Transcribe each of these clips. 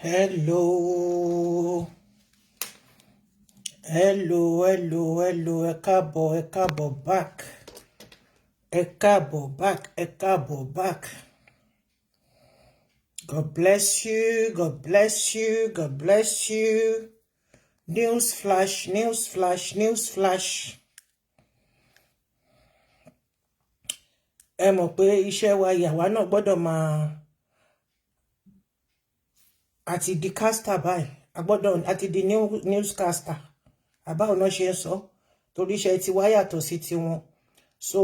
Hello, hello, hello, hello. Ẹ káàbọ̀, ẹ káàbọ̀ back. Ẹ káàbọ̀ back, ẹ káàbọ̀ back. God bless you, God bless you, God bless you. News flash, news flash, news flash. Ẹ mọ̀ pé iṣẹ́ wa ìyàwó náà gbọ́dọ̀ máa àti di caster báyìí. A gbọ́dọ̀ àti di newscaster. Àbáwọn náà ṣe ń sọ torí iṣẹ́ tiwa yàtọ̀ sí tiwọn. So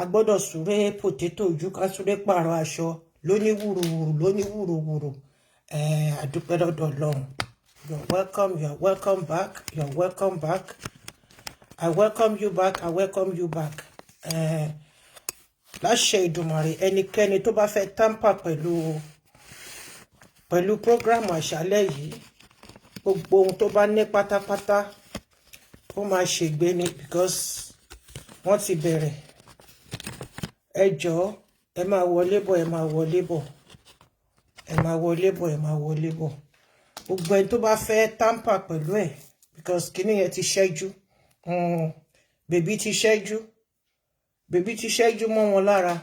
a gbọ́dọ̀ súré potato ojú ká súré pààrọ̀ aṣọ lóní wùrùwùrù lóní wùrùwùrù. A dúpẹ́ lọ́dọ̀ Ọlọ́run. You're welcome, you're welcome back, you're welcome back. I welcome you back, I welcome you back. Láṣẹ Ìdùmarè, ẹnikẹ́ni tó bá fẹ́ tamper pẹ̀lú program àṣálẹ́ yìí, gbogbo ohun tó bá ní pátápátá, ó máa ṣègbé ni because wọ́n ti bẹ̀rẹ̀. Ẹ jọ̀ọ́, ẹ máa wọlé bọ̀, ẹ máa wọlé bọ̀, ẹ máa wọlé bọ̀, ẹ máa wọlé bọ̀. Gbogbo ẹni tó bá fẹ́ tamper pẹ̀lú ẹ̀, because kíní yẹn ti ṣẹ́jú, bèbí ti ṣẹ́jú, bèbí ti ṣẹ́jú mọ́ wọn lára.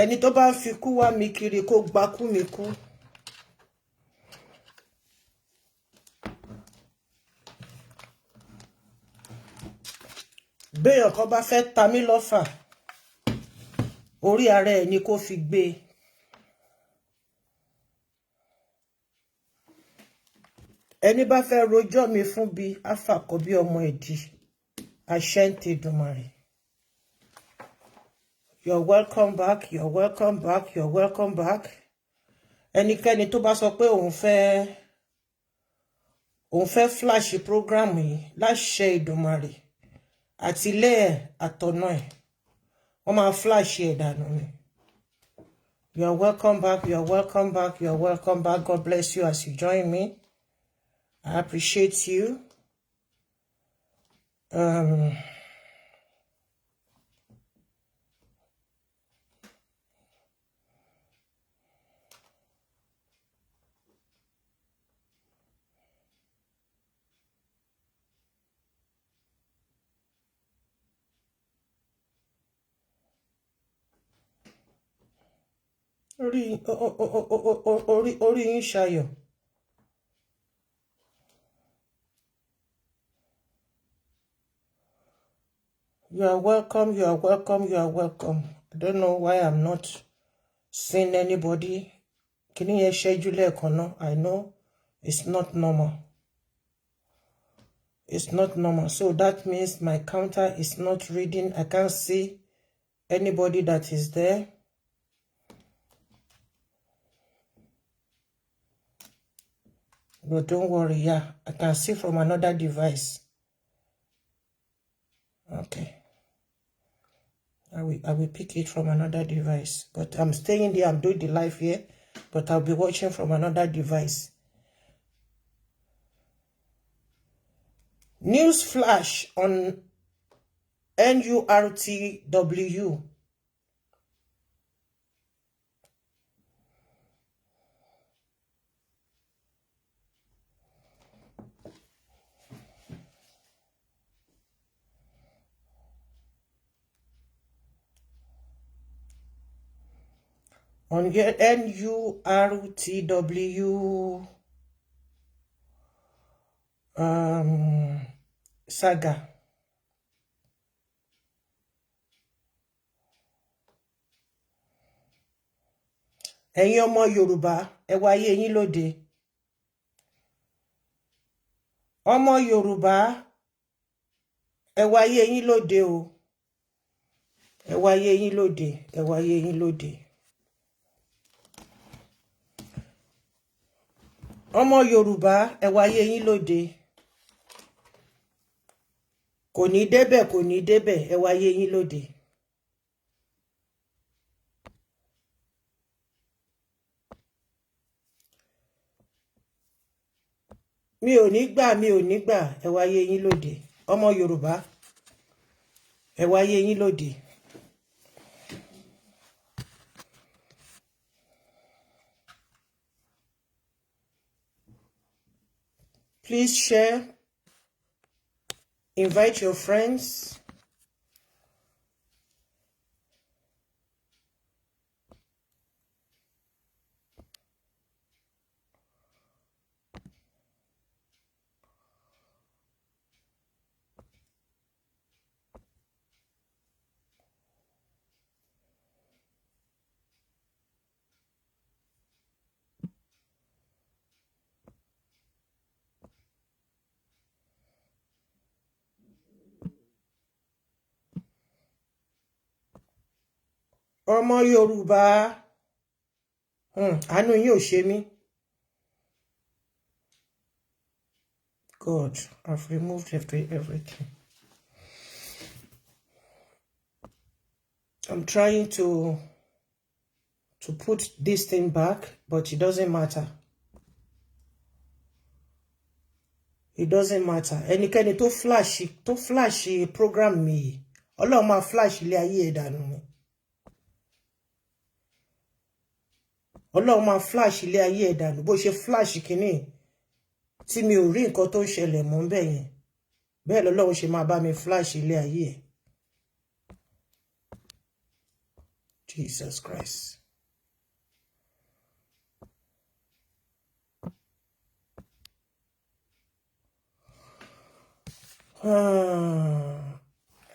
Ẹni tó bá ń fi kú wá mi kiri, kó gba kú mi kú. Béèyàn kan bá fẹ́ ta mí lọ́fà, orí ara ẹ̀ ni kó fi gbé e. Ẹni bá fẹ́ rojọ́ mi fún bí àfàkọ́ bí ọmọ ìdí àṣẹ ń tẹdùmarè. You're welcome back, you're welcome back, you're welcome back. Ẹnikẹ́ni tó bá sọ pé òun fẹ́ flash program yìí, láṣẹ Ìdùmarè, àti ilé ẹ̀ àtọ̀nà ẹ̀, wọ́n máa flash ẹ̀ dànù ni. You're welcome back, you're welcome back, you're welcome back. God bless you as you join me. I appreciate you. Orí yín ṣayọ̀. You are welcome, you are welcome, you are welcome. I don't know why I'm not seeing anybody. Kíní yẹn ṣẹ́jú lẹ́ẹ̀kan náà. I know it's not normal. It's not normal. So that means my counter is not reading. I can't see anybody that is there. But don't worry, yeah, I can see from another device. Okay. I will pick it from another device. But I'm staying there, I'm doing the live here, but I'll be watching from another device. News flash on NURTW. On NURTW saga. Ẹ̀yin ọmọ Yorùbá, ẹ wá ayé yín lóde. Ọmọ Yorùbá, ẹ wá ayé yín lóde o. Ẹ wá ayé yín lóde, ẹ wá ayé yín lóde. Ọmọ Yorùbá, ẹ wá ayé yín lóde. Kò ní débẹ̀, kò ní débẹ̀. Ẹ wá ayé yín lóde. Mi ò ní gbà, mi ò ní gbà. Ẹ wá ayé yín lóde. Ọmọ Yorùbá, ẹ wá ayé yín lóde. Please share, invite your friends. Ọmọ Yorùbá, àánú yín ò ṣe mí. God, I've removed everything. I'm trying to put this thing back, but it doesn't matter. It doesn't matter. Ẹnikẹ́ni tó flash program mi yìí, Ọlọ́run máa flash ilé ayé ẹ̀ dànù ni. Ọlọ́run máa flash ilé ayé ẹ̀ dànù. Bó ṣe flash kínní tí mi ò rí nǹkan tó ń ṣẹlẹ̀ mọ́ ń bẹ̀ yẹn, bẹ́ẹ̀ lọ́lọ́run ṣe máa bá mi flash ilé ayé ẹ̀. Jesus Christ.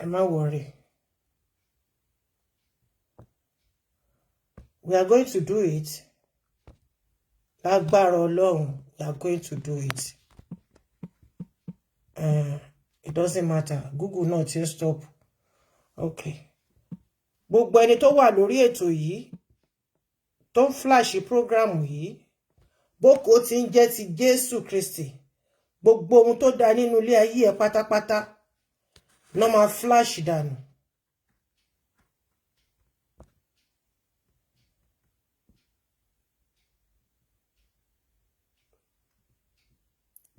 Ẹ má worry. We are going to do it. Lágbára Ọlọ́run, we are going to do it. It doesn't matter. Google náà ti ń stop. Okay. Gbogbo ẹni tó wà lórí ètò yìí tó ń flash program yìí, bókó ti ń jẹ́ ti Jésù Kristi, gbogbo ohun tó da nínú ilé ayé ẹ pátápátá náà máa flash dànù.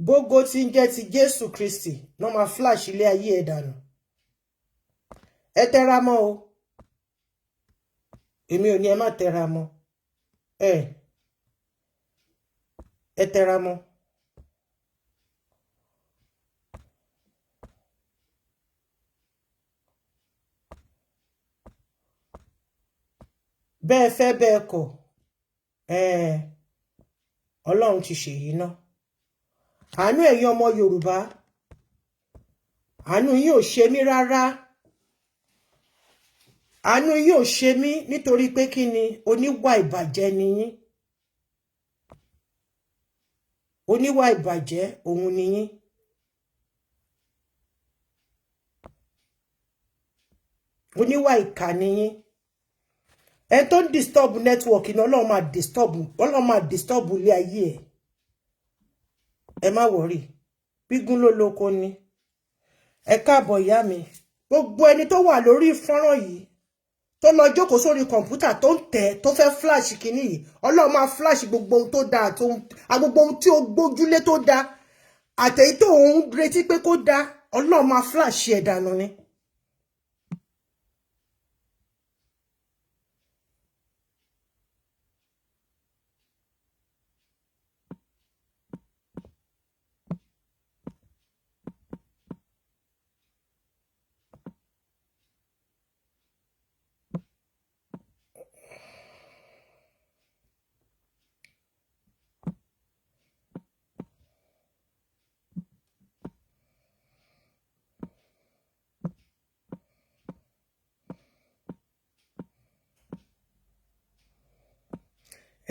Bógo tí ń jẹ́ ti Jésù Kristi náà máa flash ilé ayé ẹ dànù. Ẹ tẹra mọ́ o. Èmi ò ní ẹ má tẹra mọ́. Ẹ tẹra mọ́. Bẹ́ẹ̀ fẹ́ bẹ́ẹ̀ kọ̀, Ọlọ́run ti ṣèyí náà. Àánú ẹ̀yin ọmọ Yorùbá, àánú yín ò ṣe mí rárá. Àánú yín ò ṣe mí nítorí pé kí ni? Oníwà ìbàjẹ́ ni yín. Oníwà ìbàjẹ́ òun ni yín. Oníwà ìkà ni yín. Ẹ tó ń disturb network ni Ọlọ́run máa disturb, Ọlọ́run máa disturb ilé ayé ẹ̀. Ẹ má worry, gbígún ló lóko ni. Ẹ káàbọ̀, ìyá mi. Gbogbo ẹni tó wà lórí fọ́nrán yìí tó lọ jókòó sórí kọ̀ǹpútà tó ń tẹ̀, tó fẹ́ flash kínní yìí, Ọlọ́run máa flash gbogbo ohun tó dáa, tó gbogbo ohun tí ó gbójúlé tó dáa, àtẹ̀yí tó ń retí pé kó dáa, Ọlọ́run máa flash ẹ̀ dànù ni.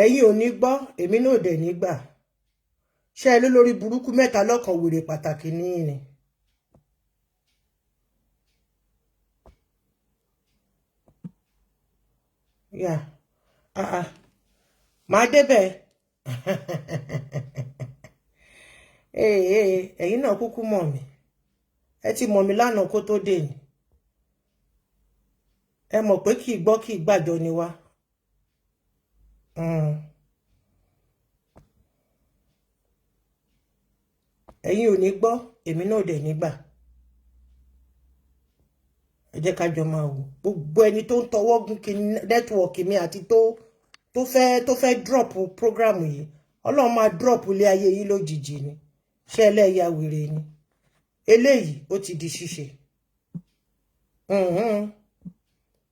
Ẹ̀yin ò ní gbọ́, èmi náà dẹ̀ ní gbà. Ṣé ẹ ló lórí burúkú mẹ́ta lọ́kàn, wèrè pàtàkì níyìn ni. Yà ah ah, màá débẹ̀. Ee, ẹ̀yin náà kúkú mọ̀ mí. Ẹ ti mọ̀ mí lánàá kó tó dé ni. Ẹ mọ̀ pé kì í gbọ́, kì í gbàjọ ni wá. Ẹ̀yin ò ní gbọ́, èmi náà dẹ̀ ní gbà. Ẹ jẹ́ ká jọ máa wò. Gbogbo ẹni tó ń tọwọ́ gún kí network mi àti tó fẹ́ drop program yìí, Ọlọ́run máa drop ilé ayé yìí lójijì ni. Ṣé ẹlẹ́yà wèrè ni eléyìí? Ó ti di ṣíṣe.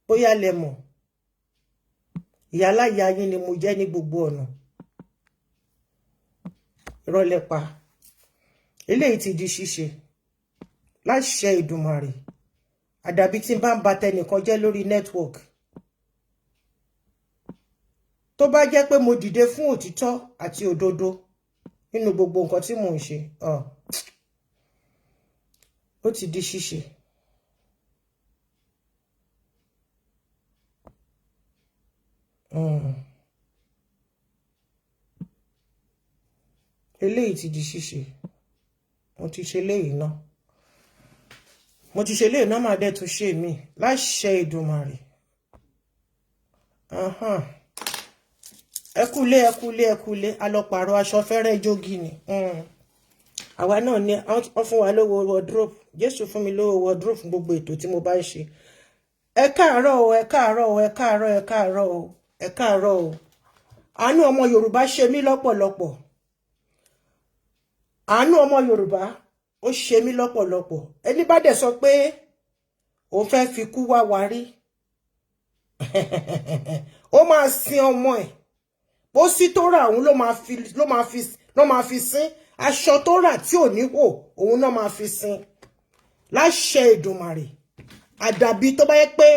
Bóyá lẹ mọ̀, ìyáláyà yín ni mo jẹ́ ní gbogbo ọ̀nà. Irọ́ lẹ pa. Eléyìí ti di ṣíṣe láṣẹ Ìdùmarè. Àdàbí tí n bá ń ba tẹnìkan jẹ́ lórí network, tó bá jẹ́ pé mo dìde fún òtítọ́ àti òdodo nínú gbogbo nǹkan tí mò ń ṣe, ó ti di ṣíṣe. Eléyìí ti di ṣíṣe. Mo ti ṣe eléyìí náà, mo ti ṣe eléyìí náà, máa dẹ́ tún ṣe mí láṣẹ Èdùmàrè. Ẹ kúlé, ẹ kúlé, ẹ kúlé. A lọ pààrọ̀ aṣọ fẹ́rẹ́ jógì ni. Àwa náà ní wọ́n fún wa lówó wardrobe. Jésù fún mi lówó wardrobe fún gbogbo ètò tí mo bá ń ṣe. Ẹ káàárọ̀ o, ẹ káàárọ̀ o, ẹ káàárọ̀, ẹ káàárọ̀ o, ẹ káàárọ̀ o. Àánú ọmọ Yorùbá ṣe mí lọ́pọ̀lọpọ̀. Àánú ọmọ Yorùbá ó ṣe mí lọ́pọ̀lọpọ̀. Ẹni bá dẹ̀ sọ pé òun fẹ́ fi kú wá wa rí, ó máa sin ọmọ ẹ̀. Bó sí tó rà, òun ló máa fi sin. Aṣọ tó rà tí ò ní wò, òun náà máa fi sin láṣẹ Èdùmàrè. Àdàbí tó bá yẹ pé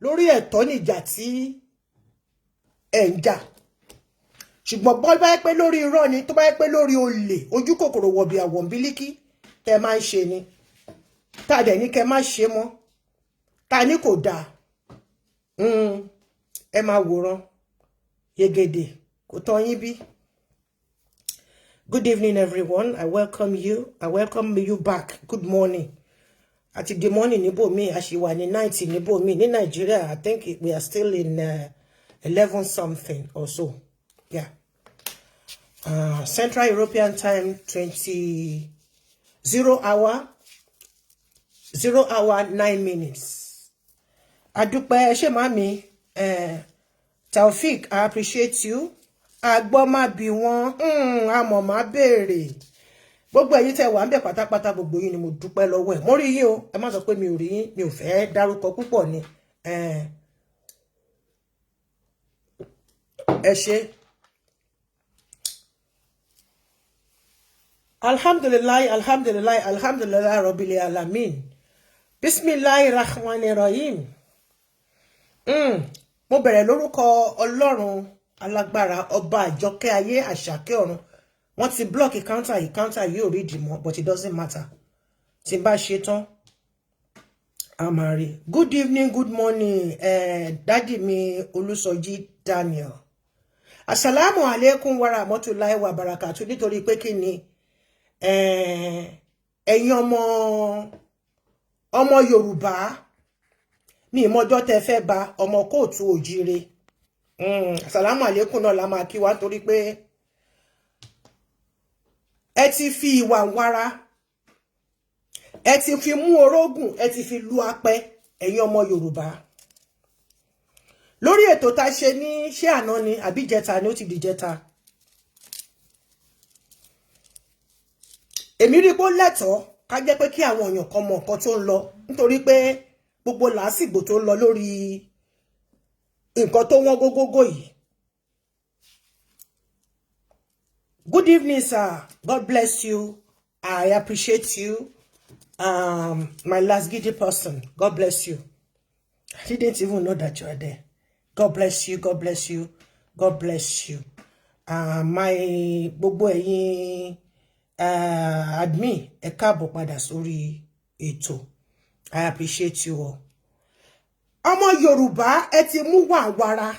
lórí ẹ̀tọ́ níjà tí ẹ̀ ń jà, ṣùgbọ́n bọ́ bá yẹ pé lórí irọ́ ni, tó bá yẹ pé lórí olè, ojú kòkòrò, wọ̀bì àwọ̀nbílíkì tẹ́ máa ń ṣe ni, tá a dẹ̀ ní kẹ́ má ṣe mọ́, tá a ní kò dáa, ẹ máa wòran yegede kò tọ́ yín bí. Good evening, everyone. I welcome you. I welcome you back. Good morning. Àti the morning níbòmíì, a ṣì wà ní night níbòmíì. Ní Nàìjíríà, I think we are still in 11 something or so. Yeah. Central European Time, 20 0 hour 0 hour 9 minutes. Adúpẹ́, ṣé màmí Taofik, I appreciate you. Agbọ́ má bí wọ́n, àmọ̀ má béèrè. Gbogbo ẹ̀yin tẹ́ wà ń bẹ̀ pátápátá, gbogbo yín ni mo dúpẹ́ lọ́wọ́ ẹ̀. Mo rí yín o, ẹ má sọ pé mi ò rí yín, mi ò fẹ́ dárúkọ púpọ̀ ni. Ẹ ṣé. Alhamdulillah, alhamdulillah, alhamdulillah, rabbil alamin. Bismillahir rahmanir rahim. Mo bẹ̀rẹ̀ lórúkọ Ọlọ́run alágbára, ọba àjọkẹ́ ayé, àṣàkẹ́ ọ̀run. Wọ́n ti block counter yìí, counter yìí ò rí ìdìmọ́, but it doesn't matter. Tí n bá ṣe tán, a máa rí. Good evening, good morning, daddy mi Olúsọjí Daniel. Asalaamu alaikum wa rahmatulahi wa barakatu. Nítorí pé kí ni, ẹ̀yin ọmọ Yorùbá ní ìmọ̀jọ́ tẹ fẹ́ ba ọmọ kóòtù òjíire. Asalaamu alaikum náà la máa kí wa, torí pé ẹ ti fi ìwà wara, ẹ ti fi mú orógùn, ẹ ti fi lu apẹ. Ẹ̀yin ọmọ Yorùbá, lórí ètò tá a ṣe ní ṣé àná ni àbí jẹta ni, ó ti di jẹta, èmi rí pé ó lẹ́tọ̀ọ́ ká jẹ́ pé kí àwọn èèyàn kan mọ nǹkan tó ń lọ, nítorí pé gbogbo làásìgbò tó ń lọ lórí nǹkan tó wọ́n gógógó yìí. Good evening, sir. God bless you. I appreciate you. My last giddy person. God bless you. I didn't even know that you are there. God bless you. God bless you. God bless you. My gbogbo ẹ̀yin admin, ẹ káàbọ̀ padà sórí ètò. I appreciate you all. Ọmọ Yorùbá, ẹ ti mú wàwara,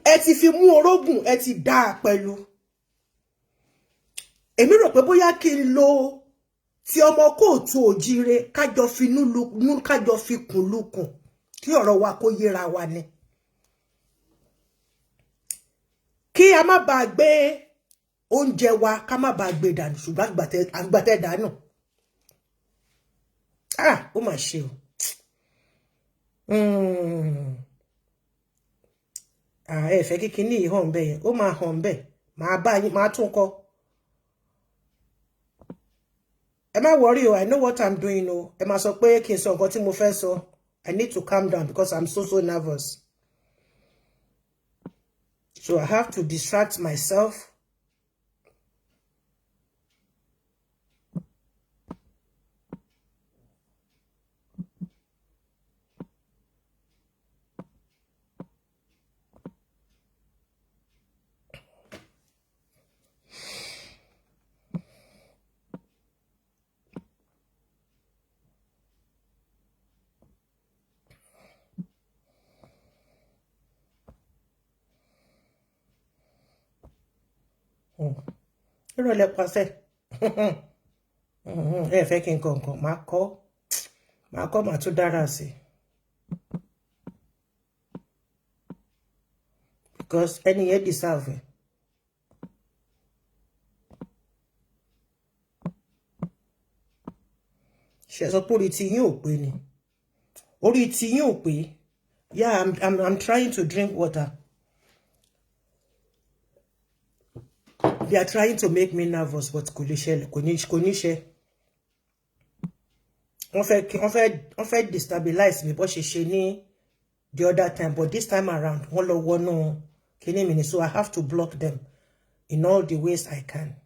ẹ ti fi mú orógùn, ẹ ti dá a pẹ̀lú. Èmi rò pé bóyá kí n lo ti ọmọ kóòtù òjíire, kájọ finú nú, kájọ fi kùn lukùn, kí ọ̀rọ̀ wa kó yéra wa ni. Kí a má bàa gbé oúnjẹ wa, ká má bàa gbé dànù, ṣùgbọ́n àgbàtẹ́ dànù. Ah, ó mà ṣe o. Ẹ fẹ́ kíkiní yìí hàn bẹ́ẹ̀ yẹn, ó máa hàn bẹ́ẹ̀. Màá bá yín, màá tún kọ́. Ẹ má worry o, I know what I'm doing o. Ẹ má sọ pé kí n sọ nǹkan tí mo fẹ́ sọ. I need to calm down because I'm so so nervous. So I have to distract myself. Ìrọ̀lẹ́ pàṣẹ. Ẹ fẹ́ kí n kọ̀ọ̀kan máa kọ́, máa kọ́, máa tún dára sí, because ẹni yẹn deserve ẹ. Ṣe sọ pé orí tí yín ò pé ni? Orí tí yín ò pé. Yeah, I'm trying to drink water. They are trying to make me nervous, but kò lè ṣẹlẹ̀, kò ní ṣe. Wọ́n fẹ́ destabilize mi bó ṣe ṣe ní the other time, but this time around, wọ́n lọ wọnú kíní mi ni, so I have to block them in all the ways I can.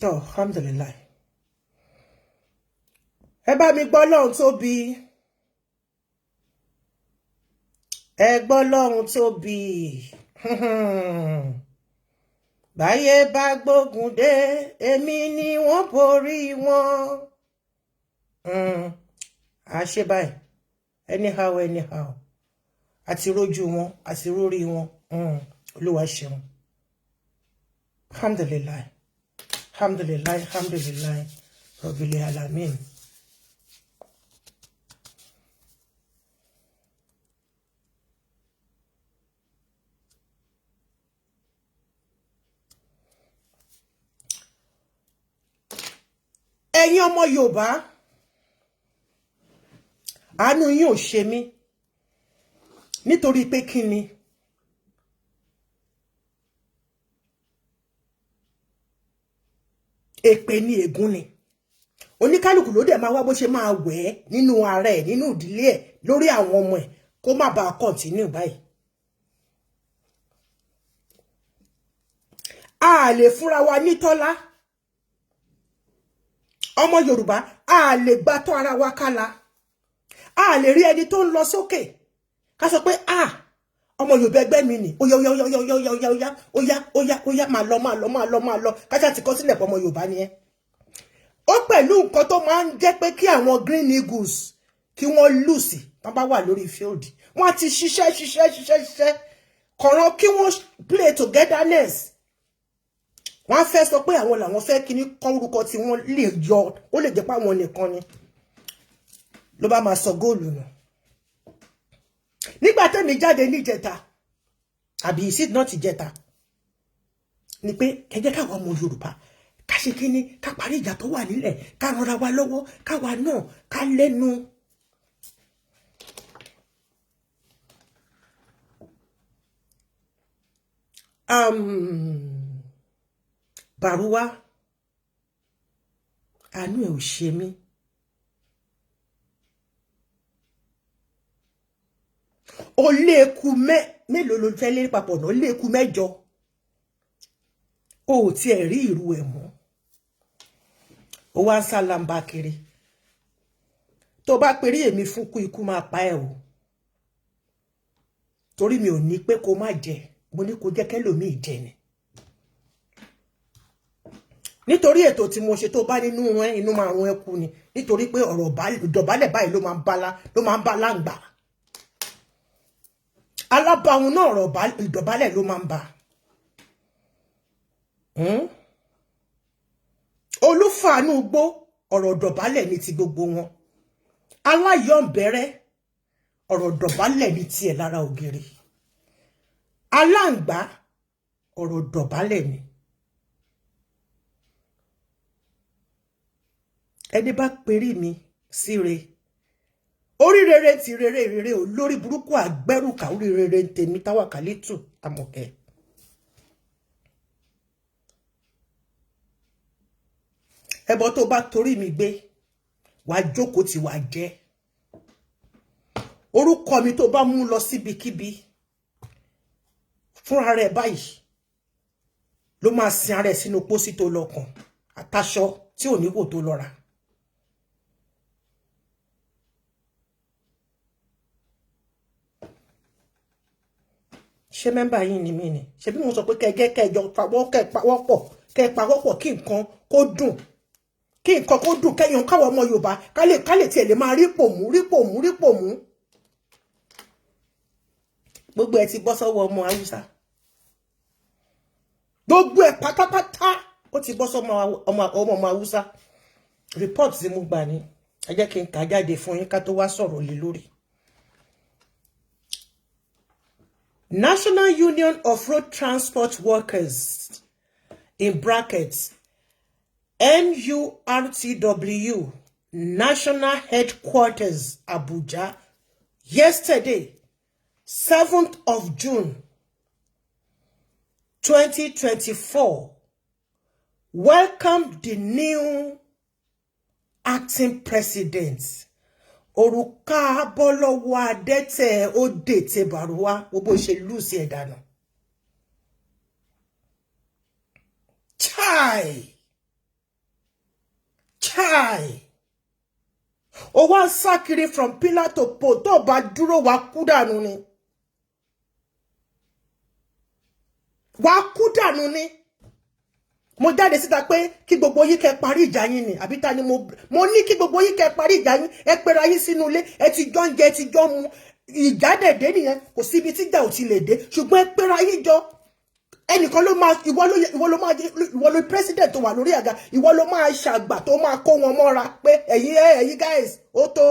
Tó, alhamdulillah. Ẹ bá mi gbọ́ lọ́hun tóbi. Ẹ gbọ́ lọ́hun tóbi. Báyé bá gbógun dé, èmi ni wọ́n borí wọn. À ṣe báyìí anyhow anyhow, àti rójú wọn, àti rórí wọn. Olúwa ṣeun. Alhamdulillah, alhamdulillah, alhamdulillah rabbil alamin. Ẹ̀yin ọmọ Yorùbá, àánú yín ò ṣe mí, nítorí pé kí ni? Èpè ni, ègún ni. Oníkálukú ló dẹ̀ máa wá bó ṣe máa wẹ̀ ẹ́ nínú ara ẹ̀, nínú ìdílé ẹ̀, lórí àwọn ọmọ ẹ̀, kó má bàa continue báyìí. A lè fúnra wa nítọ́lá. Ọmọ Yorùbá, a lè gbàtọ́ ara wa kálá. A lè rí ẹni tó ń lọ sókè ká sọ pé, "Ah, ọmọ Yorùbá ẹgbẹ́ mi nì, ó yá, ó yá, ó yá, ó yá, ó yá, ó yá, ó yá, ó yá, ó yá, máa lọ, máa lọ, máa lọ, máa lọ," káṣá ti kọ́ sílẹ̀ pọ̀ ọmọ Yorùbá ni ẹ́. Ó pẹ̀lú nǹkan tó máa ń jẹ́ pé kí àwọn Green Eagles kí wọ́n lose tán bá wà lórí field. Wọ́n ti ṣiṣẹ́, ṣiṣẹ́, ṣiṣẹ́, ṣiṣẹ́ kọ̀ọ̀ràn kí wọ́n play togetherness. Wọ́n á fẹ́ sọ pé àwọn làwọn fẹ́ kíní kọ́ orúkọ tí wọ́n lè yọ. Ó lè jẹ́ pé àwọn nìkan ni ló bá máa sọ góòlù nù. Nígbà tẹ́mi jáde níjẹta, àbí is it not ìjẹta, ni pé ẹ jẹ́ káwọn ọmọ Yorùbá ká ṣe kíní, ká parí ìjà tó wà nílẹ̀, ká rọra wa lọ́wọ́, káwa náà ká lẹ́nu. Bàrúwá, àánú ẹ̀ ò ṣe mí. Ó lé eku mélòó ló fẹ́ lé papọ̀ náà? Ó lé eku 8, o ò tiẹ̀ rí ìrù ẹ̀ mọ́. Ó wá ń sá lamba kiri. Tó bá perí èmi fún kú, ikú máa pa ẹ́ o, torí mi ò ní pé kó má jẹ. Mo ní kó jẹ́ kẹ́lòmíì jẹ ni, nítorí ètò tí mo ṣe, tó bá nínú ẹ, inú máa rún ẹ kú ni, nítorí pé ọ̀rọ̀ ìdọ̀bálẹ̀ báyìí ló máa ń bá láǹgbà alábàáhùn náà. Ọ̀rọ̀ ìdọ̀bálẹ̀ ló máa ń bá. Olúfàánú gbó, ọ̀rọ̀ ìdọ̀bálẹ̀ ní ti gbogbo wọn. Aláyọ̀ǹbẹ̀rẹ̀. Ọ̀rọ̀ dọ̀bálẹ̀ ní tiẹ̀ lára ògiri. Aláǹgbá, ọ̀rọ̀ dọ̀bálẹ̀ ni. Ẹni bá perí mi síre, orí rere ti rere rere ò lórí burúkú àgbẹrùkà. Orí rere ń tèmi Táwàkálítù Àmọ̀kẹ́. Ẹbọ tó bá torí mi gbé, wàá jókòó tí wàá jẹ. Orúkọ mi tó bá mú lọ síbikíbi fúnra rẹ̀ báyìí ló máa sin ara ẹ̀ sínú pósí tó lọkàn àtàṣọ tí ò ní kò tó lọ rà. Ṣé mẹ́mbà yìí ni mí ni? Ṣe bí mo sọ pé kẹjẹ kẹjọ pawọ́, kẹ pawọ́pọ̀, kẹ pawọ́pọ̀ kí nǹkan kó dùn, kí nǹkan kó dùn, kẹyàn káwọn ọmọ Yorùbá ká lè tiẹ̀ lè máa rípò mú, rípò mú, rípò mú. Gbogbo ẹ ti bọ́ sọ́wọ́ ọmọ Haúsá, gbogbo ẹ pátápátá ó ti bọ́ sọ́wọ́ ọmọ Haúsá. Report tí mo gbà ní, ẹ jẹ́ kí n kà jáde fún yín ká tó wá sọ̀rọ̀ lé lórí. National Union of Road Transport Workers, in brackets, NURTW, National Headquarters, Abuja, yesterday, 7th of June, 2024, welcomed the new acting president. Òrùka bọ́ lọ́wọ́ adẹ́tẹ̀, ó dètè Bàrúwá. Wo bó ṣe lose ẹ̀ dànù. Chai chai, ó wá ń sá kiri from pillar to post. Tó bá dúró, wàá kú dànù ni, wàá kú dànù ni. Mo jáde síta pé kí gbogbo yín kẹ́ parí ìjà yín ni, àbí ta ni mo ní kí gbogbo yín kẹ́ parí ìjà yín? Ẹ pera yín sínú ilé, ẹ ti jọ ń jẹ, ẹ ti jọ mu. Ìjà dẹ̀dẹ̀ nìyẹn, kò síbi tíjà ò ti lè dé, ṣùgbọ́n ẹ pera yín jọ. Ẹnìkan ló máa, ìwọ ló máa, ìwọ ló president tó wà lórí àga, ìwọ ló máa ṣàgbà tó máa kó wọn mọ́ra pé ẹ̀yin ẹ, ẹ̀yin guys, ó tó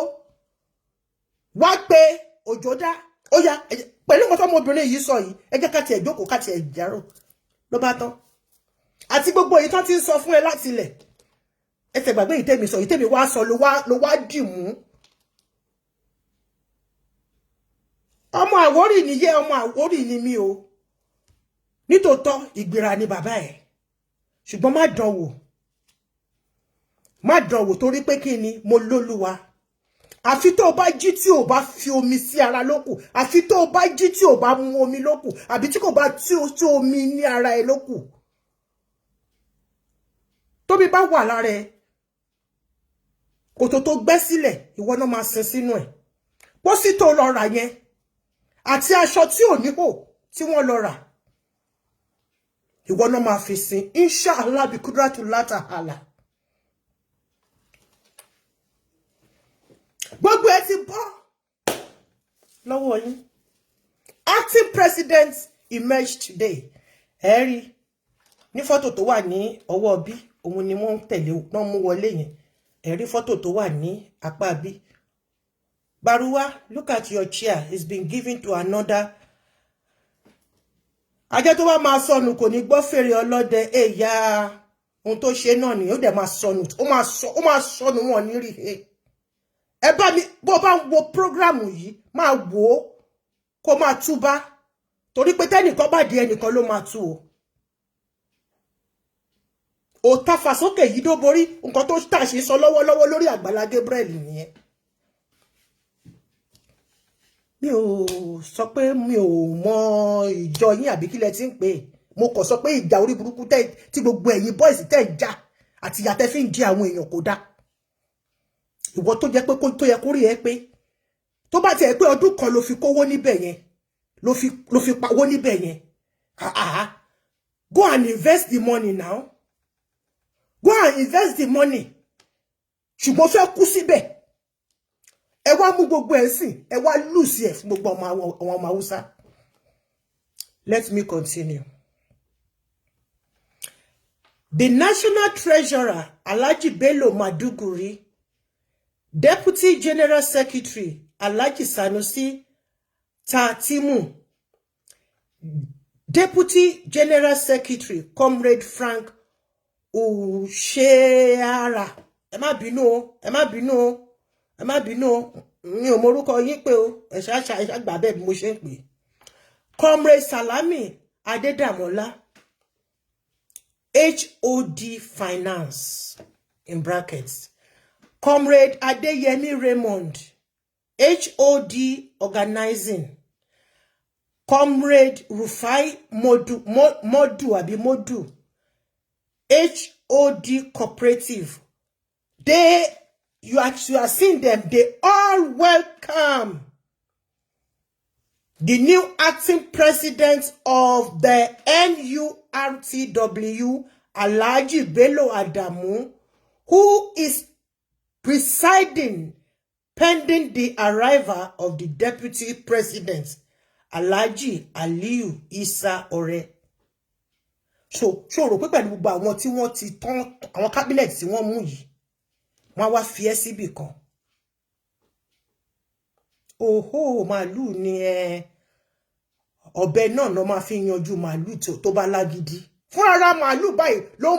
wá pé òjò dá. Ó yá, pẹ̀lú nǹkan tọ́mọbìnrin yìí sọ yìí, ẹ jẹ́ ká tiẹ̀ jókòó, ká tiẹ̀ járò. Ló bá tán. Àti gbogbo èyí tó ti ń sọ fún ẹ láti ilẹ̀, ẹ tẹ gbàgbé èyí tèmi sọ, èyí tèmi wá sọ ló wá dì mú. Ọmọ Àwórì nìyẹ, ọmọ Àwórì ni mí o. Nítòótọ́ ìgbéra ni bàbá ẹ̀, ṣùgbọ́n má dán wò, má dán wò, torí pé kí ni mo lólúwa. Àfi tó o bá jí tí o bá fi omi sí ara lókù, àfi tó o bá jí tí o bá mu omi lókù, àbí tí kò bá tí omi ní ara ẹ lókù. Tómi bá wà lára ẹ, kòtò tó gbẹ́ sílẹ̀, ìwọ náà máa sin sínú ẹ̀. Pósí tó lọ rà yẹn àti aṣọ tí ò níhò tí wọ́n lọ rà, ìwọ náà máa fi sin, inshallah bi kudratu látàhálà. Gbogbo ẹ ti bọ́ lọ́wọ́ yín. Acting president emerged today. Ẹ rí ní fọ́tò tó wà ní ọwọ́ bí, òun ni wọ́n ń tẹ̀lé náà mú wọlé yẹn. Ẹ rí fọ́tò tó wà ní apá bí. Baruwa, look at your chair, it's been given to another. Ajá tó bá máa sọnù kò ní gbọ́ fèrè ọlọ́dẹ. Èyà ohun tó ṣe náà ni ó dẹ̀ máa sọnù, ó máa sọnù, wọn ní rí. Ẹ bá mi, bó bá ń wo program yìí, máa wò ó kó máa túbá, torí pé tẹ́nìkan bá di ẹnìkan ló máa tú o. Òta fàsókè yìí dó borí nǹkan tó tà ṣe sọ lọ́wọ́lọ́wọ́ lórí Àgbàlá Gabriel nìyẹn. Mi ò sọ pé mi ò mọ ìjọ yín àbí kílẹ̀ tí ń pè é. Mo kàn sọ pé ìjà orí burúkú tí gbogbo ẹ̀yin boys tẹ́ ń jà àti ìyà tẹ́ fi ń di àwọn èèyàn kò dáa. Ìwọ tó jẹ́ pé tó yẹ kó rí ẹ pé, tó bá tiẹ̀ pé ọdún kan ló fi kówó níbẹ̀ yẹn, ló fi pawó níbẹ̀ yẹn, ah, go and invest the money now, go and invest the money. Ṣùgbọ́n fẹ́ kú síbẹ̀, ẹ wá mú gbogbo ẹ̀ sìn, ẹ wá lose ẹ̀ fún gbogbo àwọn ọmọ Haúsá. Let me continue. The National Treasurer, Alhaji Bello Maduguri, Deputy General Secretary Alhaji Sanusi Tatimu, Deputy General Secretary, Comrade Frank Usheara. Ẹ má bínú o, ẹ má bínú o, ẹ má bínú o, mi ò morúkọ yín pé o. Ẹ ṣáṣá, ẹ ṣàgbà bẹ́ẹ̀ bí mo ṣe ń pè. Comrade Salami Adedamola, HOD Finance in brackets, Comrade Adeyemi Raymond, HOD Organizing, Comrade Rufai Modu, Modu àbí Modu, HOD Cooperative. They you are seeing them, they all welcome the new acting president of the NURTW, Alhaji Bello Adamu, who is presiding pending the arrival of the deputy president, Alhaji Aliyu Isa Ore. So, ṣó rò pé pẹ̀lú gbogbo àwọn tí wọ́n ti tán, àwọn cabinet tí wọ́n mú yìí, wọ́n wá fi ẹ́ síbì kan? Òhó màálù ni ẹ, ọ̀bẹ náà ló máa fi yanjú màálù tó bá lágídí. Fún ara màálù báyìí ló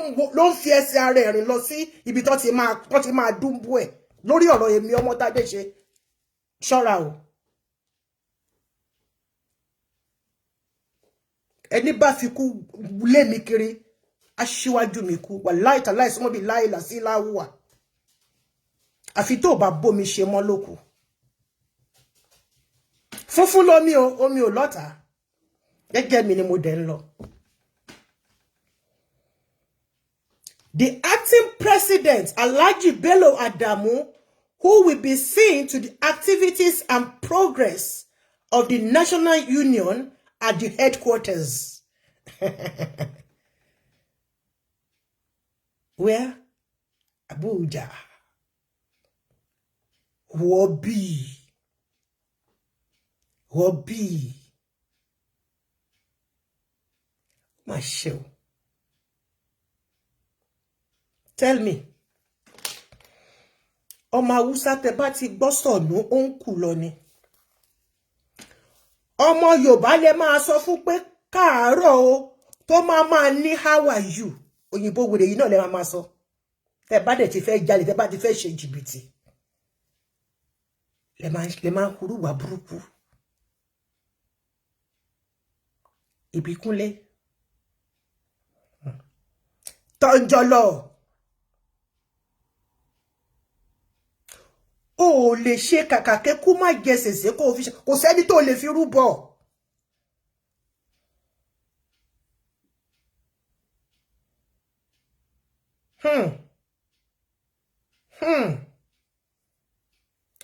ń fi ẹsẹ̀ ara ẹ̀ rìn lọ sí ibi tó ti máa dúnbú ẹ̀. Lórí ọ̀rọ̀ èmi Ọmọ́tádé ṣe, ṣọ́ra o. Ẹni bá fi kú lé mi kiri, aṣíwájú mi kú. Wà láìta láìsí bí láìlà sí láwùwà, àfi tó bá bómi ṣe mọ́ lókù. Funfun lomi o, omi ò lọ́ta. Gẹ́gẹ́ mi ni mo dẹ̀ ń lọ. The acting president, Alhaji Bello Adamu, who will be seeing to the activities and progress of the National Union at the headquarters. Where? Abuja. Wọ́bí. Wọ́bí. Má ṣe o. Tell me. Ọmọ Haúsá, tẹ bá ti gbọ́ sọ̀nù, ó ń kù lọ ni. Ọmọ Yorùbá lè máa sọ fún pé káàárọ̀ o, tó máa máa ní "How are you?" Òyìnbó wèrè yìí náà lè máa máa sọ. Tẹ bá dẹ̀ ti fẹ́ jalè, tẹ bá ti fẹ́ ṣe jìbìtì, lè máa ń hurúwà burúkú. Ìbíkúnlé tọ́njọ́lọ́, o ò lè ṣe kàkà kẹ́kú má jẹ sèse kó o fi ṣe. Kò sẹ́ni tó lè fi rúbọ.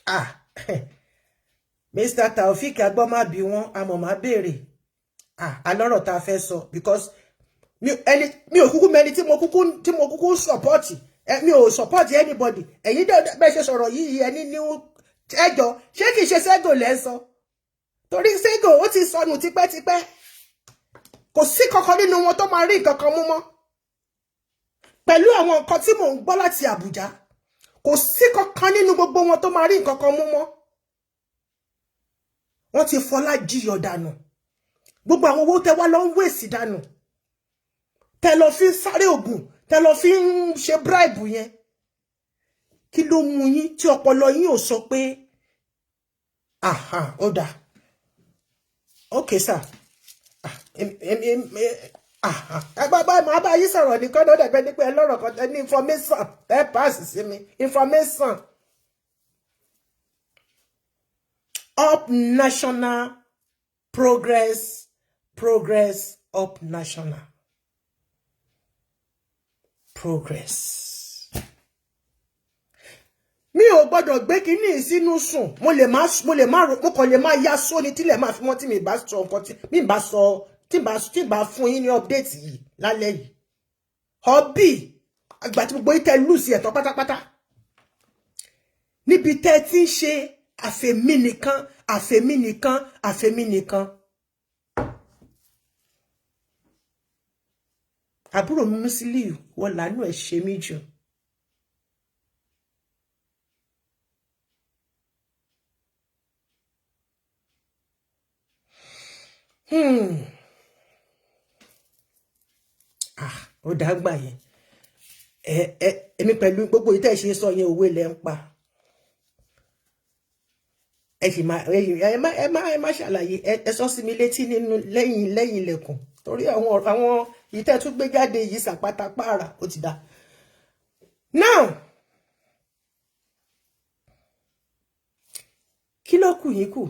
Ah, Mr. Taofik agbọ́n bí wọ́n amọ̀ má béèrè. Ah, alọ́rọ̀ tá a fẹ́ sọ, because mi ò kúkú mẹni tí mo kúkú support. Mi ò support anybody. Ẹ̀yin bẹ́ẹ̀ ṣe sọ̀rọ̀ yìí, ẹni ní ẹjọ́, ṣé kìí ṣe Sego lẹ́ sọ? Torí Sego ó ti sọnù tipẹ́tipẹ́. Kò sí kankan nínú wọn tó máa rí nǹkan kan mú mọ́ pẹ̀lú àwọn nǹkan tí mò ń gbọ́ láti Àbújá. Kò sí kankan nínú gbogbo wọn tó máa rí nǹkan kan mú mọ́. Wọ́n ti fọlá jiyọ̀ dànù. Gbogbo àwọn owó tẹ wá lọ ń wèsì dànù, tẹ lọ fi ń sáré ògùn, tẹ lọ fi ń ṣe bribe yẹn, kí ló mú yín tí ọpọlọ yín ò sọ pé aha, ó dáa, okay sir, ẹ bá bá máa bá yín sọ̀rọ̀ nìkan ló dẹ̀gbẹ́ ní pé ẹ lọ́rọ̀ kan, ẹ ní information, ẹ pass sí mi information. Up national progress, progress, up national progress. Mi ò gbọ́dọ̀ gbé kinní sínú sùn. Mo lè má, mo kàn lè má yá sóni tílẹ̀ máa fi mọ́ tí mi bá sọ nǹkan, tí mi bá sọ, tí bá fún yín ní update yìí lálẹ́ yìí. Hobby àgbà tí gbogbo yín tẹ lùsì ẹ̀tọ́ pátápátá níbi tẹ́ ti ń ṣe àfẹ̀mí nìkan, àfẹ̀mí nìkan, àfẹ̀mí nìkan. Àbúrò mi Musiliu, wọ́n làánú ẹ̀ ṣe mí jù. Ah, ó dàgbà yẹn. Ẹ ẹ èmi pẹ̀lú gbogbo ìtẹ́ ṣe sọ yẹn, òwe lẹ ń pa. Ẹ sì máa ẹ má ṣàlàyé, ẹ sọ sí mi létí nínú lẹ́yìn lẹ́yìn ilẹ̀kùn, torí àwọn ìtẹ́ tún gbé jáde yìí, sàpáta pààrà ó ti dá. Now, kí ló kù yín kù?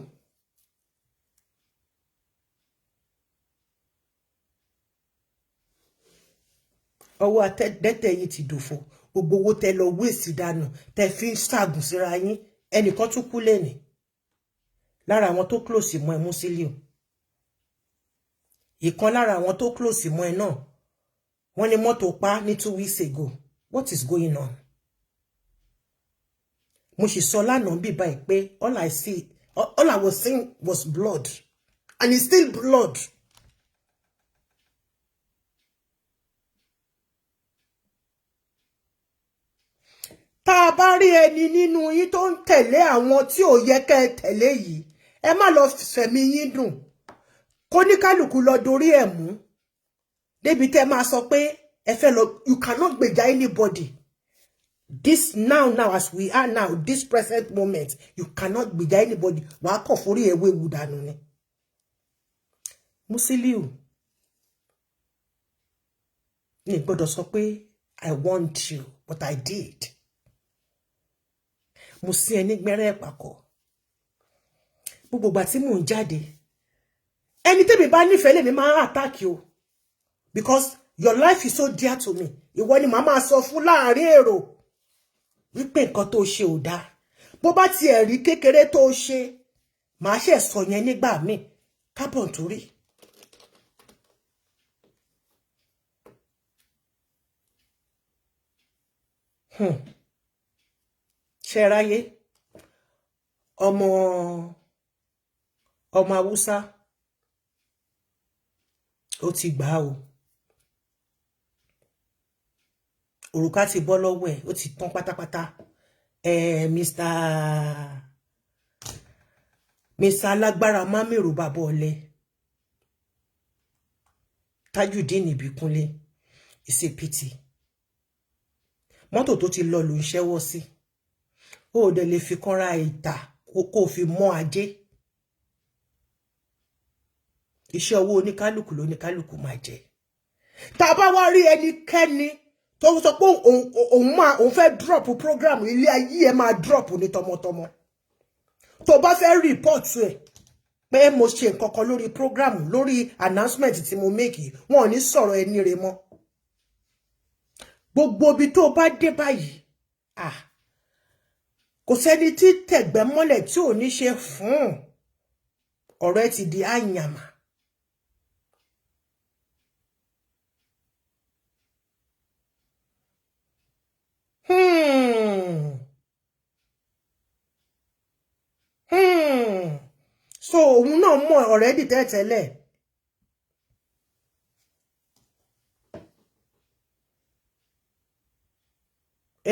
Ọwọ́ àtẹ́dẹ́tẹ̀ yìí ti dòfo. Gbogbo owó tẹ lọ wéèsì dànù, tẹ fi ń ṣàgùn síra yín. Ẹnìkan tún kú lẹ́nìí lára àwọn tó close mọ́ ẹ, Musiliu. Ìkan lára àwọn tó close mọ́ ẹ náà, wọ́n ní mọ́tò pa ní 2 weeks ago. What is going on? Mo sì sọ lánàá bí báyìí pé all I see, all I was seeing was blood, and it's still blood. Tá a bá rí ẹni nínú yín tó ń tẹ̀lé àwọn tí ò yẹ kẹ́ ẹ tẹ̀lé yìí, ẹ má lọ fẹ̀mí yín dùn kóníkálùkù lọ dorí ẹ̀ mú débi tẹ́ máa sọ pé ẹ fẹ́ lọ. You cannot gbèjà anybody this now now, as we are now, this present moment. You cannot gbèjà anybody. Wàá kọ̀ forí ẹ̀ wéwu dànù ni. Musiliu ní gbọ́dọ̀ sọ pé I want you, but I did. Mo sí ẹ ní gbẹ́rẹ́ ìpàkọ́. Gbogbo ìgbà tí mò ń jáde, ẹni tẹ́mi bá nífẹ̀ẹ́ lèmi máa ń attack o, because your life is so dear to me. Ìwọ ni màá máa sọ fún láàrin èrò wípé nǹkan tó ṣe ò dáa. Bó bá tiẹ̀ rí kékeré tó ṣe, màá ṣe sọ yẹn nígbà míì kábọ̀n torí. Ṣe ráyé ọmọ ọmọ Haúsá, ó ti gbà á o. Òrùka ti bọ́ lọ́wọ́ ẹ̀, ó ti tán pátápátá. Mr. Alágbára Mámìrò, bàbá ọ̀lẹ, Tajudeen Ìbíkúnlé, it's a pity. Mọ́tò tó ti lọ ló ń ṣẹ́wọ́ sí. Ó dẹ̀ lè fi kanra ìta kó fi mọ́ ajé. Iṣẹ́ owó oníkálukú lóníkálukú máa jẹ. Tá a bá wá rí ẹnikẹ́ni tó sọ pé òun máa òun fẹ́ drop program, ilé ayé ẹ máa drop ní tọmọtọmọ. Tó bá fẹ́ report ẹ̀ pé mo ṣe nǹkan kan lórí program, lórí announcement tí mo make, wọn ò ní sọ̀rọ̀ ẹni rẹ̀ mọ́. Gbogbo ibi tó bá dé báyìí, ah, kò sẹ́ni tí tẹ̀gbẹ́ mọ́lẹ̀ tí ò ní ṣe fún ọ̀rọ̀ ẹ ti di àyàmà. So òun náà mọ̀ already tẹ́tẹ́lẹ̀.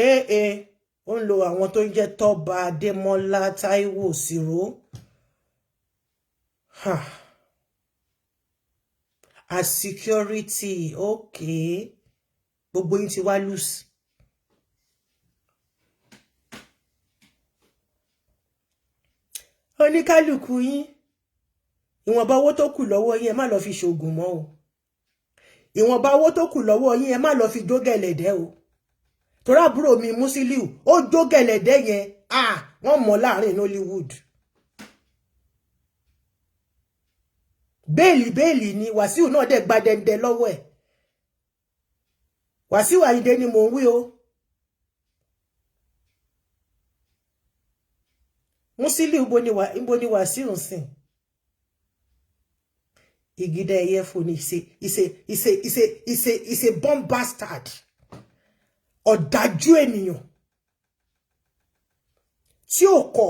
Ee, ó ń lo àwọn tó ń jẹ́ Tọ́ba Adémọ́lá, Táíwò Sìró as security. Okay, gbogbo yín ti wá loose. Oníkálukú yín, ìwọ̀nba owó tó kù lọ́wọ́ yín, ẹ má lọ fi ṣoògùn mọ́ o. Ìwọ̀nba owó tó kù lọ́wọ́ yín, ẹ má lọ fi jó gẹ̀lẹ̀dẹ́ o, torí àbúrò mi Musiliu, ó jó gẹ̀lẹ̀dẹ́ yẹn. Ah, wọ́n mọ̀ láàrin Nollywood. Bẹ́ẹ̀lì bẹ́ẹ̀lì ni Wàsíù náà dẹ̀ gba dẹ́ndẹ́ lọ́wọ́ ẹ̀. Wàsíù Àyìndé ni mò ń wí o. Musiliu, ibo ni Wàsíù ń sìn? Ìgídá ẹyẹ fò ní. Ìṣe ìṣe ìṣe ìṣe ìṣe ìṣe bomb bastard, ọ̀dájú ènìyàn tí ò kọ̀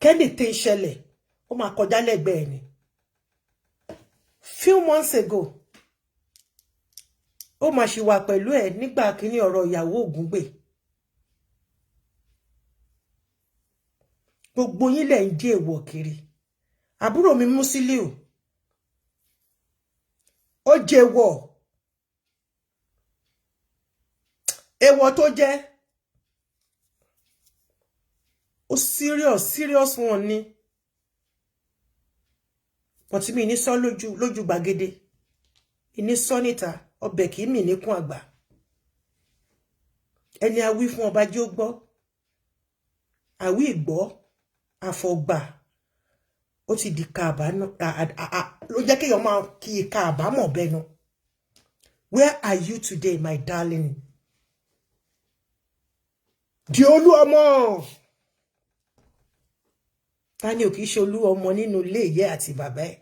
kẹ́lì tẹ́ ń ṣẹlẹ̀, ó máa kọjá lẹ́gbẹ̀ẹ́ ni. Few months ago, ó máa ṣì wà pẹ̀lú ẹ̀ nígbà kíní ọ̀rọ̀ ìyàwó Ògúngbè. Gbogbo yín lẹ̀ ń jẹ́ èèwọ̀ kiri. Àbúrò mi Musiliu, Ó jẹ́wọ́ èèwọ̀ tó jẹ́, ó serious, serious one ni. But mi ní sọ lójú lójú gbàgede, ní sọ níta. Ọbẹ̀ kì í mì níkùn àgbà. Ẹni a wí fún, ọba jẹ́ ó gbọ́. Àwí ìgbọ́ àfọ̀gbà, ó ti di ká àbá ló jẹ́ kéèyàn máa kí ìka àbámọ̀ bẹnu. Where are you today, my darling? Di olú ọmọ. Ta ni ò kìí ṣe olú ọmọ nínú ilé ìyá àti bàbá ẹ̀?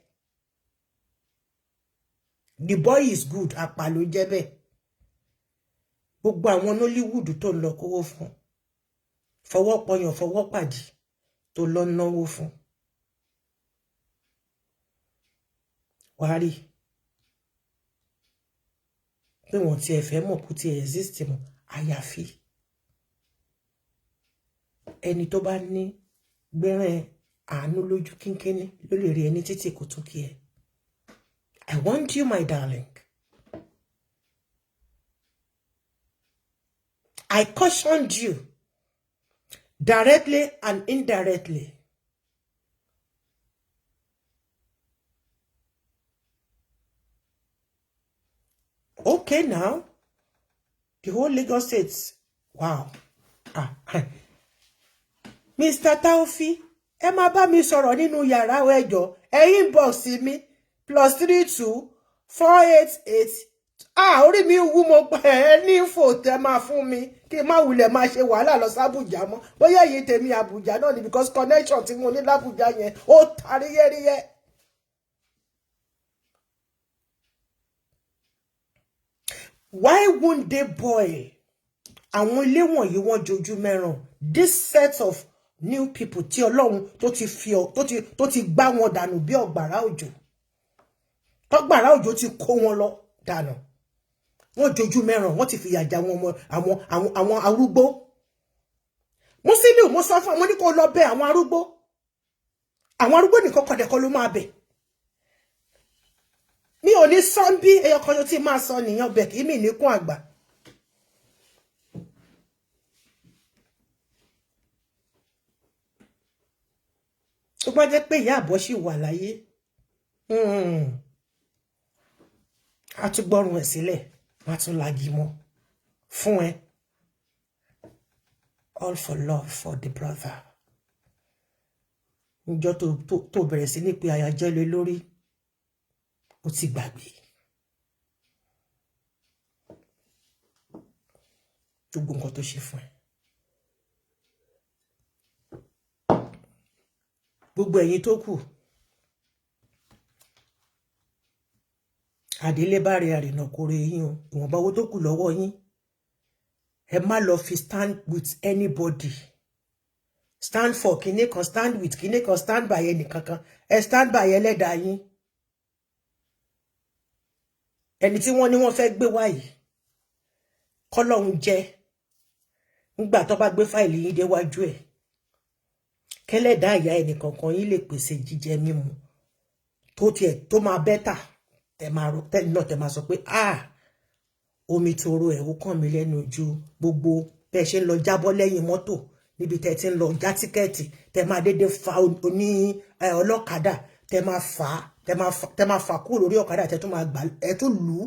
The boy is good. Àpà ló jẹ́ bẹ́ẹ̀. Gbogbo àwọn Nollywood tó ń lọ kówó fún, fọwọ́ pọyàn, fọwọ́ pàdí, tó lọ náwó fún, wàá rí pé wọ́n tiẹ̀ fẹ́ mọ̀ kó tiẹ̀ exist mọ́, àyàfi ẹni tó bá ní gbẹ́rẹ́ àánú lójú kínkínní ló lè rí ẹni títí kò tún kí ẹ. I want you, my darling. I cautioned you directly and indirectly. Okay, now, the whole Lagos State, wow. Ah, Mr. Taofi, ẹ máa bá mi sọ̀rọ̀ nínú yàrá, ẹ jọ̀ọ́. Ẹ inbox mi, +32 488. Ah, orí mi wú, mo pẹ́ ẹ ní info tẹ máa fún mi kí n má wulẹ̀ máa ṣe wàhálà lọ sí Àbújá mọ́. Bóyá èyí tèmi Àbújá náà ni, because connection tí mo ní l'Àbújá yẹn, ó ta ríyẹ́ríyẹ́. Why won't they boil? Àwọn ilé wọ̀nyí, wọ́n jojú mẹ́ràn. This set of new people tí Ọlọ́run tó ti fi ọ tó ti gbá wọn dànù bí ọ̀gbàrá òjò, tọ́gbàrá òjò ti kó wọn lọ dànù, wọ́n jojú mẹ́ràn. Wọ́n ti fìyà jà àwọn ọmọ, àwọn arúgbó. Musiliu, mo sọ fún ọ, mo ní kó lọ bẹ̀ àwọn arúgbó. Àwọn arúgbó nìkan kọ̀dẹ̀kọ́ ló máa bẹ̀. Mi ò ní sọ bí ẹyọ kan tí máa sọ nìyẹn, bẹ̀ kí mi níkún àgbà. Tó bá jẹ́ pé ìyá àbọ̀ ṣì wà láyé, a tún gbọ́rùn ẹ̀ sílẹ̀, wọ́n á tún lagi mọ́ fún ẹ. All for love for the brother. Níjọ́ tó bẹ̀rẹ̀ sí ní pé àyájọ́ lé lórí, ó ti gbàgbé gbogbo nǹkan tó ṣe fún ẹ. Gbogbo ẹ̀yin tó kù, àdélébáre àrìnà kórè yín o. Ìwọ̀nba owó tó kù lọ́wọ́ yín, ẹ má lọ fi stand with anybody, stand for kinní kan, stand with kinní kan, stand by ẹnì kankan. Ẹ stand by ẹlẹ́dàá yín. Ẹni tí wọ́n ní wọ́n fẹ́ gbé wáyìí, kọ́lọ́hún jẹ́ nígbà tó bá gbé fáìlì yín déwájú ẹ̀, kẹ́lẹ́dàá ìyá ẹnì kankan yín lè pèsè jíjẹ mímu tó tiẹ̀ tó máa better. Tẹ máa tẹ náà, tẹ máa sọ pé, "Ah, omi toro ẹ̀ ó kàn mí lẹ́nu," ju gbogbo bẹ́ẹ̀ ṣe ń lọ jábọ́ lẹ́yìn mọ́tò níbi tẹ́ ti ń lọ já ticket, tẹ́ máa dédé fa oní ọlọ́kadà, tẹ́ máa fà á, tẹ́ máa fà kúrò lórí ọ̀kadà, tẹ́ tún máa gbà ẹ tún lù ú.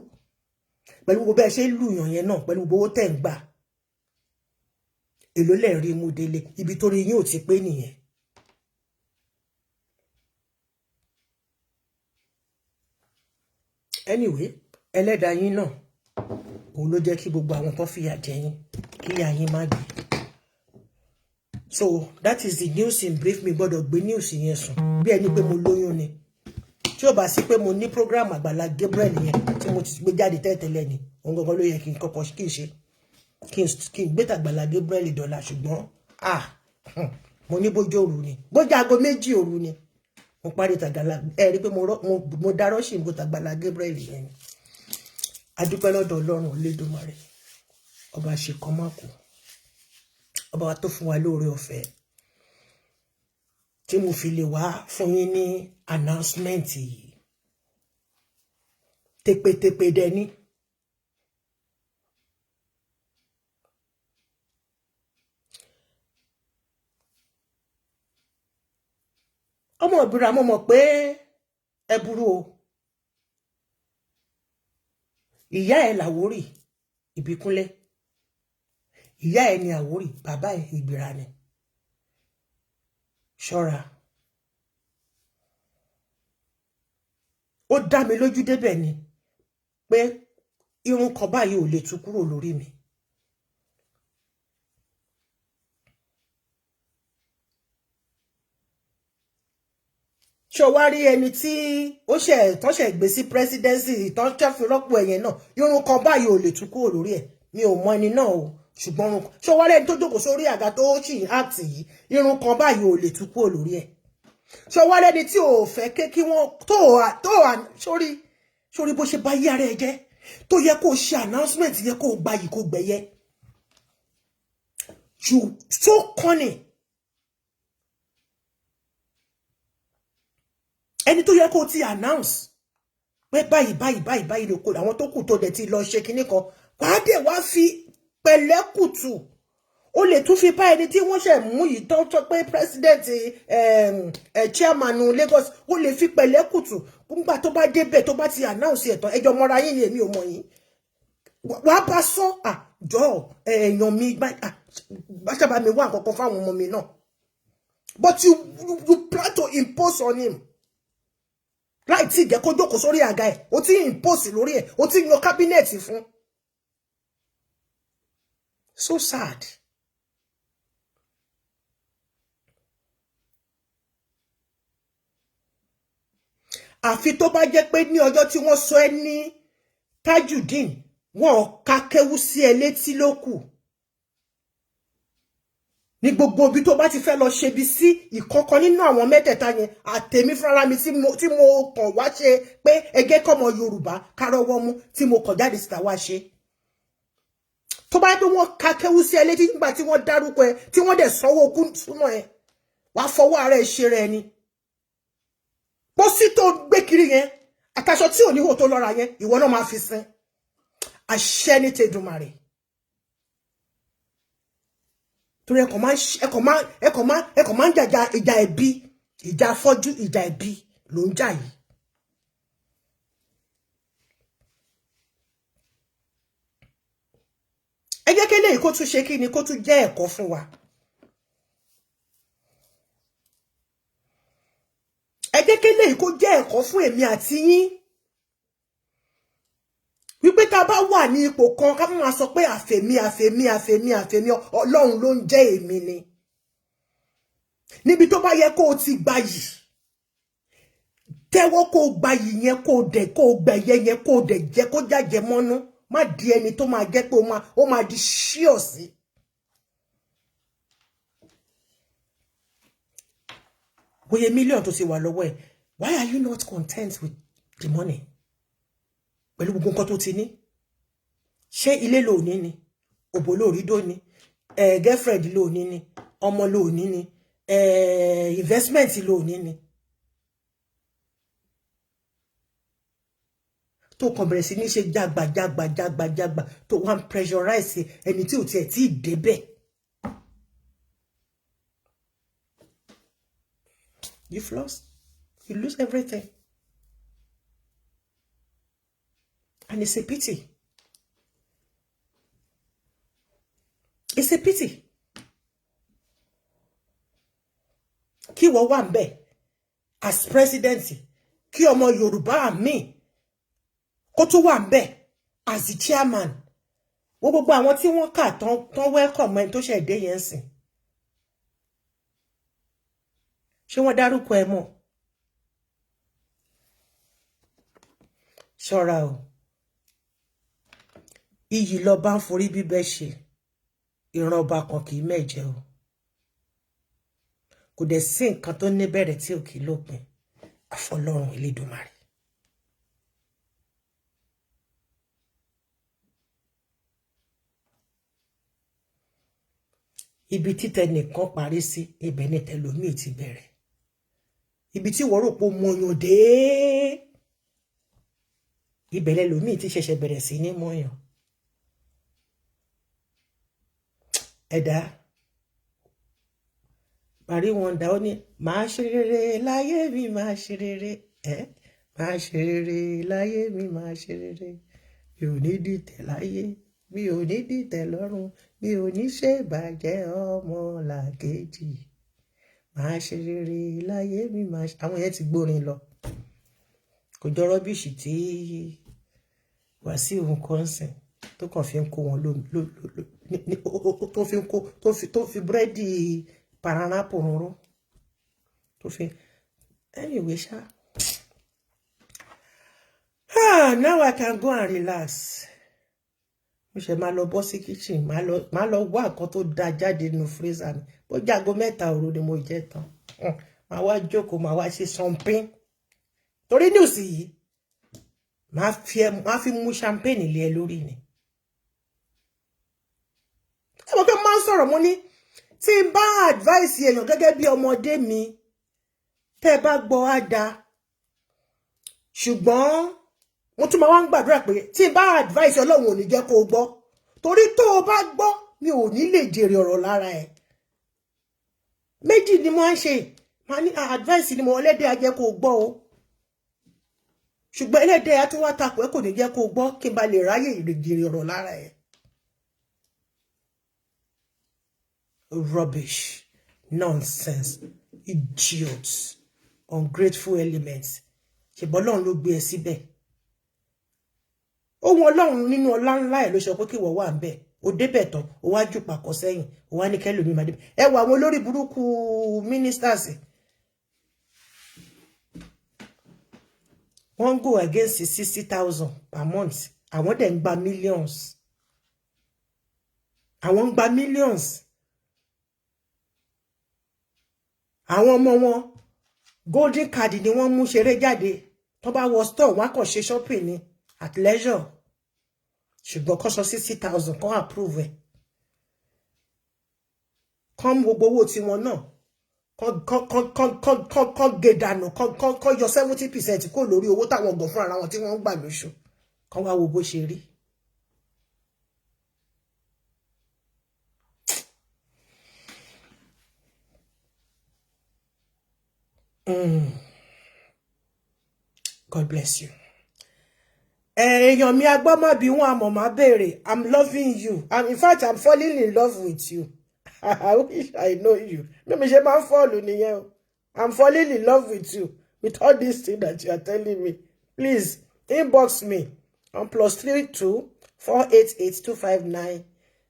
Pẹ̀lú gbogbo bẹ́ẹ̀ ṣe ń lùyàn yẹn náà, pẹ̀lú gbogbo owó tẹ̀ ń gbà, èló lẹ̀ rí mú délé? Ibi tó rí yín ò ti pé nìyẹn. Anyway, ẹlẹ́dàá yín náà, òun ló jẹ́ kí gbogbo àwọn tó fìyà jẹ yín, kí ìyà yín má gbé. So that is the news in brief. Mi gbọ́dọ̀ gbé news yẹn sùn bí ẹni pé mo lóyún ni. Tí ó bá sí pé mo ní program Àgbàlá Gabriel yẹn tí mo ti gbé jáde tẹ́tẹ́lẹ̀ ni, òun gangan ló yẹ kí n kọ́kọ́ kí n ṣe, kí n gbé tàgbàlá Gabriel dọ̀la. Ṣùgbọ́n ah, mo ní bójú òru ni, bójú aago 2 òru ni mo parí tàgbàlá. Ẹ rí i pé mo darọ́ sí ìbò tàgbàlá Gabriel yẹn ni. Adúpẹ́ lọ́dọ̀ Ọlọ́run Olódùmarè, ọba ṣèkọ́mọ́kù, ọba tó fún wa lóore ọ̀fẹ́ tí mo fi lè wá fún yín ní announcement yìí. Tèpètèpè dẹ̀ ni. Ọmọ Ìbíra, mo mọ̀ pé ẹ burú o. Ìyá ẹ làwórì Ìbíkúnlé, ìyá ẹ ní Àwórì, bàbá ẹ Ìgbìrà ni. Ṣọ́ra. Ó dá mi lójú débẹ̀ ni pé irun kan báyìí ò lè tú kúrò lórí mi. Ṣé o wá rí ẹni tí ó ṣe tán ṣe gbé sí presidency tán ṣe fi rọ́pò ẹ̀yẹn náà? Irun kan báyìí ò lè tú kúrò lórí ẹ̀. Mi ò mọ ẹni náà o, ṣùgbọ́n irun, ṣé o wá rí ẹni tó jókòó sórí àga tó ṣì act yìí? Irun kan báyìí ò lè tú kúrò lórí ẹ̀. Ṣé o wá rí ẹni tí ò fẹ́ ké kí wọ́n tó sórí sórí bó ṣe bá yí ara ẹ jẹ́, tó yẹ kó ṣe announcement, yẹ kó gbayì, kó gbẹ̀yẹ? You so cunning. Ẹni tó yẹ kó ti announce pé báyìí báyìí báyìí báyìí ló kó àwọn tó kù, tó dẹ̀ ti lọ ṣe kinní kan, wàá dẹ̀ wá fi pẹ̀lẹ́kùtù, ó lè tún fi bá ẹni tí wọ́n ṣe mú yìí tó sọ pé president, chairman Lagos, ó lè fi pẹ̀lẹ́kùtù nígbà tó bá débẹ̀, tó bá ti announce ẹ̀ tán. Ẹjọ́ mọ́ra yín ni, èmi ò mọ̀ yín. Wàá bá sọ àjọ èèyàn mi bá sábà mi wá nǹkan kan fáwọn ọmọ mi náà. But you plan to impose on him láì tí jẹ́ kó jókòó sórí àga ẹ̀. Ó ti impose lórí ẹ̀, ó ti yan cabinet fún. So sad. Àfi tó bá jẹ́ pé ní ọjọ́ tí wọ́n sọ ẹ́ ní Tajudeen, wọn ka kéwú sí ẹ létí ló kù. Ní gbogbo ibi tó bá ti fẹ́ lọ ṣebi sí ìkọ̀kan nínú àwọn mẹ́tẹ̀ẹ̀ta yẹn, àtèmi fúnra mi tí mo kàn wá ṣe pé ẹgẹ́ kọ́mọ Yorùbá kárọ́wọ́ mú, tí mo kàn jáde síta wá ṣe, tó bá yẹ pé wọ́n ka kéwú sí ẹ létí nígbà tí wọ́n dárúkọ ẹ, tí wọ́n dẹ̀ sanwó okú súná ẹ, wàá fọwọ́ ara ẹ ṣe rẹ ni. Pósí tó gbé kiri yẹn, àtàṣọ tí ò níhò tó lọ́ra yẹn, ìwọ náà máa fi sin. Àṣẹ ní tEdùmarè. Torí ẹkàn máa ń jàjà ìjà ẹbí, ìjà afọ́jú, ìjà ẹbí ló ń jà yìí. Ẹ jẹ́ kí eléyìí kó tún ṣe kí ni, kó tún jẹ́ ẹ̀kọ́ fún wa. Ẹ jẹ́ kí eléyìí kó jẹ́ ẹ̀kọ́ fún èmi àti yín wípé tá a bá wà ní ipò kan, ká máa sọ pé àfèmí, àfèmí, àfèmí, àfèmí. Ọlọ́run ló ń jẹ́ èmi ni. Níbi tó bá yẹ kó o ti gbayì, tẹ́wọ́ kó o gbayì yẹn, kó o dẹ̀ kó o gbẹ̀yẹ yẹn, kó o dẹ̀ jẹ́ kó jájẹ mọ́nú. Má di ẹni tó máa jẹ́ pé ó máa di ṣíọ̀ sí. Bóyá mílíọ̀nù tó ti wà lọ́wọ́ ẹ̀, why are you not content with the money? Pẹ̀lú gbogbo nǹkan tó ti ní, ṣé ilé ló ní ni? Òbò lórí dó ni? Girlfriend ló ní ni? Ọmọ ló ní ni? Investment ló ní ni? Tó kàn bẹ̀rẹ̀ sí ní ṣe jágbà jágbà jágbà jágbà, tó wá ń pressurize ẹni tí ò tiẹ̀ tí ì débẹ̀. You've lost. You lose everything. And it's a pity. It's a pity. Kí wọ́n wà ńbẹ̀ as president, kí ọmọ Yorùbá mi kó tún wà ńbẹ̀ as the chairman. Wọ́n gbogbo àwọn tí wọ́n kà tán tán welcome ẹni tó ṣẹ̀ dé yẹn sìn. Ṣé wọ́n dárúkọ ẹ mọ́? Ṣọ́ra o. Iyì lọba ń forí bíbẹ́ ṣe. Ìran ọba kan kì í mẹ̀jẹ̀ o. Kò dẹ̀ sí nǹkan tó ní bẹ̀rẹ̀ tí ò kì í lópin, àfọlọ́run Elédùmarè. Ibi títẹ nìkan parí sí, ibẹ̀ ni tẹlòmíì ti bẹ̀rẹ̀. Ibi tí wọ́n rò pé mọ̀yàn dé, Ibẹ̀ lẹlòmíì ti ṣẹ̀ṣẹ̀ bẹ̀rẹ̀ sí ní mọ̀yàn. Ẹ̀dá parí wọn dá, ó ní màá ṣe rere láyé mi, màá ṣe rere ẹ, màá ṣe rere láyé mi, màá ṣe rere. Mi ò ní dìtẹ̀ láyé, mi ò ní dìtẹ̀ lọ́run, mi ò ní ṣèbàjẹ́ ọmọ làkejì, màá ṣe rere láyé mi, màá ṣe. Àwọn yẹn ti gbórin lọ, kò jọ rubbish tí Wàsíù nǹkan sìn tó kàn fi ń kó wọn lómi, tó fi ń kó, tó fi búrẹ́dì parara pòrúnrún tó fi. Anyway ṣá. Ah, now I can go and relax. Mo ṣe máa lọ bọ́ sí kitchen, máa lọ wá nǹkan tó da jáde nínú freezer mi. Bó jágo 3 òru ni mo jẹ tán, máa wá jókòó, máa wá ṣe champagne, torí news yìí máa fi mú champagne lé ẹ lórí ni. Ẹ mọ̀ pé máa ń sọ̀rọ̀, mo ní tí n bá advice èèyàn gẹ́gẹ́ bí ọmọdé mi, tẹ́ ẹ bá gbọ́, á da. Ṣùgbọ́n mo tún máa wá ń gbàdúrà pé tí n bá advice, Ọlọ́run ò ní jẹ́ kó o gbọ́, torí tó o bá gbọ́, mi ò ní lè jèrè ọ̀rọ̀ lára ẹ̀. Méjì ni mo ń ṣe, máa ní advice ni mo ẹlẹ́dẹ̀ á jẹ́ kó o gbọ́ o, ṣùgbọ́n ẹlẹ́dẹ̀ á tún wá takò ẹ́, kò ní jẹ́ kó o gbọ́, kí n ba lè ráyè jèrè ọ̀rọ̀ lára ẹ̀. Rubbish, nonsense, idiots, ungrateful elements. Ṣèbọ́ Ọlọ́run ló gbé ẹ síbẹ̀. Ohun Ọlọ́run nínú ọlá ńlá ẹ̀ ló sọ pé kí ìwọ wà ń bẹ̀. Ó débẹ̀ tán, ó wá jù pàkọ́ sẹ́yìn, ó wá ní kẹ́lòmí máa débẹ̀. Ẹ wo àwọn olórí burúkú ministers, wọ́n go against 60,000 per month, àwọn dẹ̀ ń gba millions, àwọn ń gba millions. Àwọn ọmọ wọn, golden card ni wọ́n mú ṣeré jáde. Tó bá wọ store, wọ́n á kàn ṣe shopping ni at leisure. Ṣùgbọ́n kó sọ 60,000, kó approve ẹ̀, kán mú gbogbo owó tiwọn náà, kán gé dànù, kán yọ 70% kó lórí owó táwọn gàn fún ara wọn tí wọ́n ń gbà lóṣù, kán wá wo bó ṣe rí. God bless you. Èèyàn mi agbọ́mọ̀bí wọn àmọ̀ máa béèrè. I'm loving you. In fact, I'm falling in love with you. I wish I know you. Bí mi ṣe máa ń fall nìyẹn o. I'm falling in love with you with all these things that you are telling me. Please inbox me on +32 488 259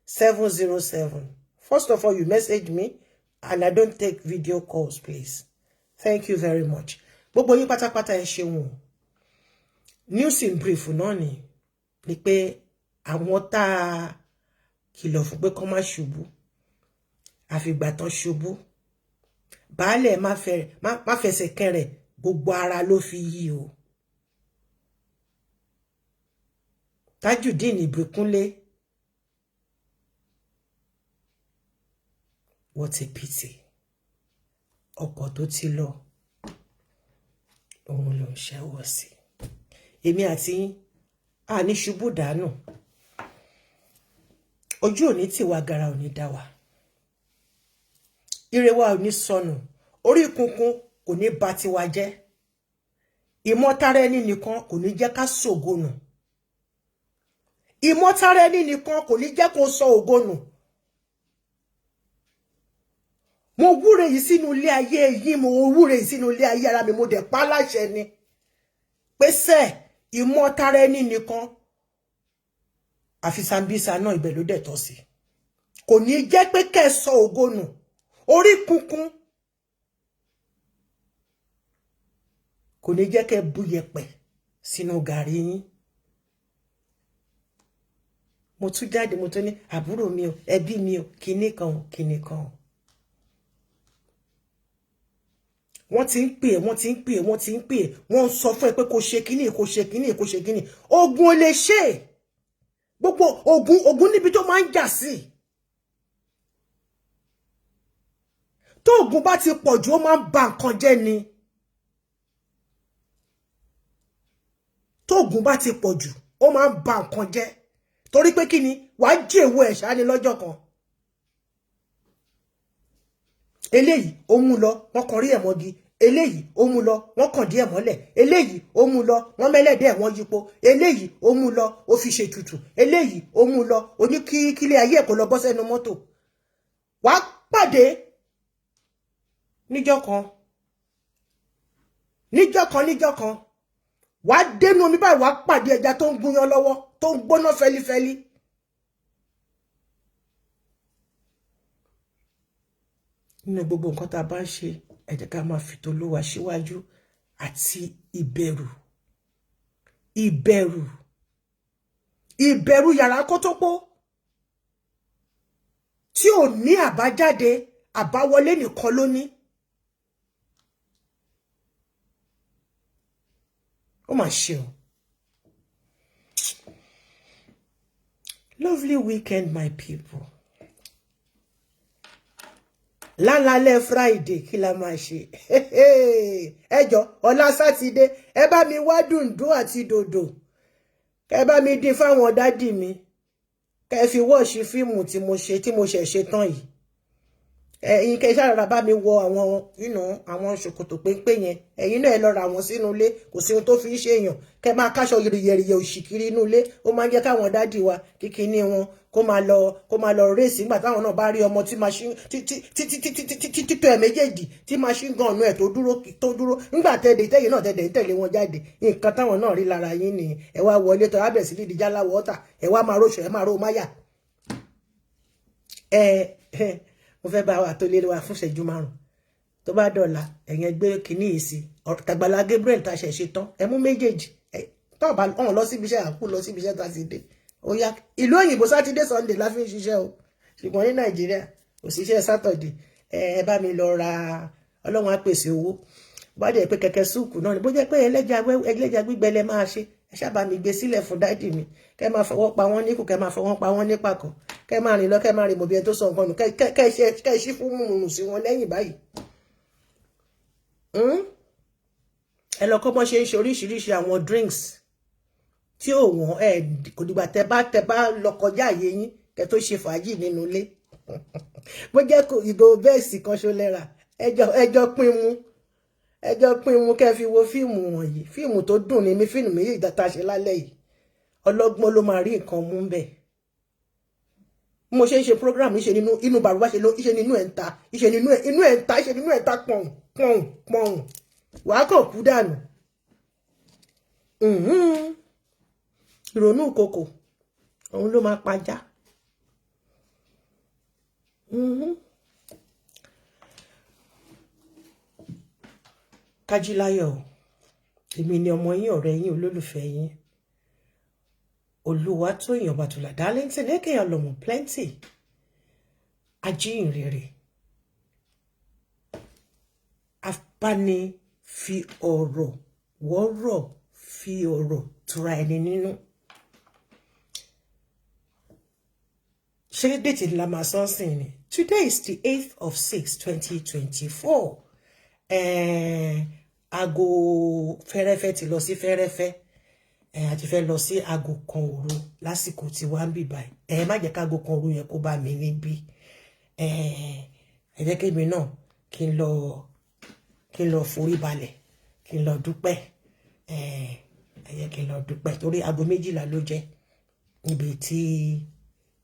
707. First of all, you message me, and I don't take video calls, please. Thank you very much. Gbogbo yín pátápátá, ẹ ṣeun o. News in brief náà ni pé àwọn tá a kìlọ̀ fún pé kán má ṣubú, àfìgbà tán ṣubú. Baálẹ̀ má fẹsẹ̀ kẹrẹ̀, gbogbo ara ló fi yí o. Tajudeen Ìbíkúnlé, what a pity. Ọkọ̀ tó ti lọ, òun ló ń ṣẹ́wọ̀ sí. Èmi àti yín a ní ṣubú dànù. Ojú òní tiwa, gara òní dá wa, ire wa ò ní sọnù, orí kunkun kò ní bà tiwa jẹ́, ìmọ̀tara ẹni nìkan kò ní jẹ́ ká sògo nù, ìmọ̀tara ẹni nìkan kò ní jẹ́ kó sọ ògo nù. Mo wúre yìí sínú ilé ayé yín, mo wúre yìí sínú ilé ayé ara mi, mo dẹ̀ pa láṣẹ ni pèsè ìmọ̀tara ẹni nìkan àfi Sambisa náà, ibẹ̀ ló dẹ̀ tọ́ sí. Kò ní jẹ́ pé kẹ́ sọ ògo nù, orí kunkun kò ní jẹ́ kẹ́ bu yẹ̀pẹ̀ sínú gàrí yín. Mo tún jáde, mo tún ní àbúrò mi o, ẹbí mi o, kinní kan o, kinní kan o. Wọ́n ti ń pè é, wọ́n ti ń pè é, wọ́n ti ń pè é, wọ́n ń sọ fún ẹ pé kò ṣe kinní, kò ṣe kinní, kò ṣe kinní. Ogun ò lè ṣe gbogbo ogun, ogun níbi tó máa ń jà sí. Tó ogun bá ti pọ̀ jù, ó máa ń ba nǹkan jẹ́ ni. Tó Tóògùn bá ti pọ̀ jù, ó máa ń ba nǹkan jẹ́. Torí pé kí ni? Wàá jèwo ẹ̀ ṣáá ní lọ́jọ́ kan. Eléyìí ó mú lọ, wọ́n kàn rí ẹ̀ mọ́gi. Eléyìí ó mú lọ, wọ́n kàn díẹ̀ mọ́lẹ̀. Eléyìí ó mú lọ, wọ́n mẹ́lẹ́dẹ̀ wọ́n yípo. Eléyìí ó mú lọ, ó fi ṣètùtù. Eléyìí ó mú lọ, ó ní kí kílé ayé ẹ̀ kó lọ bọ́ sẹ́nu mọ́tò. Wàá pàdé níjọ́ kan, níjọ́ kan, níjọ́ kan, wàá dénú omi báyìí, wàá pàdé ẹja tó ń gúnyán lọ́wọ́, tó ń gbóná fẹlifẹli. Nínú gbogbo nǹkan tá a bá ń ṣe, ẹ jẹ́ ká máa fi t'Olúwa síwájú àti ìbẹ̀rù, ìbẹ̀rù, ìbẹ̀rù yàrá kótópó tí ò ní àbájáde, àbáwọlé nìkan ló ní. Ó mà ṣe o. Lovely weekend, my people. Lálálẹ́ Friday, kí la máa ṣe? Ẹ jọ, ọ̀la Sátidé, ẹ bá mi wá dùndún àti dòdò, kẹ bá mi dín fáwọn dádì mi, kẹ fi wọ́ọ̀ṣì fíìmù tí mo ṣe, tí mo ṣẹ̀ ṣe tán yìí. Ẹ̀yin kẹ ṣàrara bá mi wọ àwọn àwọn ṣòkòtò péńpé yẹn. Ẹ̀yin náà ẹ lọ ra wọn sínú ilé, kò sí ohun tó fi ń ṣe èèyàn. Kẹ máa káṣọ yẹrìyẹrìyẹ òṣì kiri inú ilé, ó máa ń jẹ́ káwọn dádì wa kíkiní wọn kó máa lọ réèsì nígbà táwọn náà bá rí ọmọ tí machine tí tí tí tí tí tí tí títọ́ ẹ̀ méjèèjì tí machine gun ẹ̀ tó dúró nígbà tẹ́lẹ̀ tẹ́yìn náà tẹ́lẹ̀ tẹ̀lé wọn jáde. Nǹkan táwọn náà rí lára yín ni ẹ wá wọlé tó abẹ̀ sí nídìí jáláwọ̀ ọ̀tà, ẹ wá máa róṣọ, ẹ máa ró máyà. Ẹ mo fẹ́ bá wa tó lé wa fún ìṣẹ́jú 5. Tó bá dọ̀la, ẹ̀yẹn gbé kínní yìí sí Tàgbàlá Gabriel tá a ṣẹ̀ ṣe tán. Ẹ mú méjèèjì tó bá ọ̀hún lọ síbi iṣẹ́, àkú lọ síbi iṣẹ́ tá a ti dé. Ó yá, ìlú òyìnbó, Sátidé Sunday la fi ń ṣiṣẹ́ o, ṣùgbọ́n ní Nàìjíríà kò síṣẹ́ Saturday. Ẹ bá mi lọ ra, Ọlọ́run á pèsè owó. Bá dẹ̀ pé kẹ̀kẹ́ súùkù náà ni, bó jẹ́ pé ẹlẹ́ja gbígbẹ lẹ máa ṣe, ẹ ṣábà mi gbé sílẹ̀ fún daddy mi, kẹ́ máa fọwọ́ pa wọ́n níkù, kẹ́ máa fọwọ́ pa wọ́n nípàkọ́, kẹ́ máa rìn lọ, kẹ́ máa rìn mọ̀bí ẹni tó sọ nǹkan nù, kẹ́ ṣí fún mùnù sí wọn lẹ́yìn báyìí. Ẹ lọ kọ́ bọ́n ṣe ń ṣe oríṣiríṣi àwọn drinks tí ò wọ́n. Ẹ kò dìgbà tẹ bá lọ kọjá àyè yín kẹ́ tó ṣe fàájì nínú ilé. Bó jẹ́ ìgò bẹ́ẹ̀sì kan ṣo lẹ́ra, ẹjọ́ pín mú, ẹjọ́ pín mú, kẹ́ fi wo fíìmù wọ̀nyí. Fíìmù tó dùn ní mi, fíìmù méjì tá a ṣe lálẹ́ yìí, ọlọ́gbọ́n ló máa rí nǹkan mú bẹ́ẹ̀. Bí mo ṣe ń ṣe program, ṣe nínú inú bàrúbá ṣe ló ṣe nínú ẹ̀ ń ta, ṣe nínú ẹ̀ inú ẹ̀ ń ta, ṣe nínú ẹ̀ ń ta pọ̀n pọ̀n pọ̀n, wàá kàn kú dànù. Ìrònú ìkòkò òun ló máa pajá. Kájíláyọ̀, èmi ni ọmọ yín, ọ̀rẹ́ yín, olólùfẹ́ yín, Olúwatóyìn Ọbátúlá Darlington, aka Ọlọ́mọ Plenty, ajíhìnrere, abáni fi ọ̀rọ̀ wọ́rọ̀, fi ọ̀rọ̀ tura ẹni nínú. Ṣé date la máa sọ sìn ni? Today is the 8th of 6, 2024. Aago fẹ́rẹ́fẹ́ ti lọ sí fẹ́rẹ́fẹ́, a ti fẹ́ lọ sí aago 1 òru lásìkò tí wàá ń bì báyìí. Ẹ má jẹ́ káago 1 òru yẹn kó bá mi níbí. Ẹ jẹ́ kémi náà kí n lọ forí balẹ̀, kí n lọ dúpẹ́. Ẹ jẹ́ kí n lọ dúpẹ́ torí aago 12 ló jẹ́ níbi tí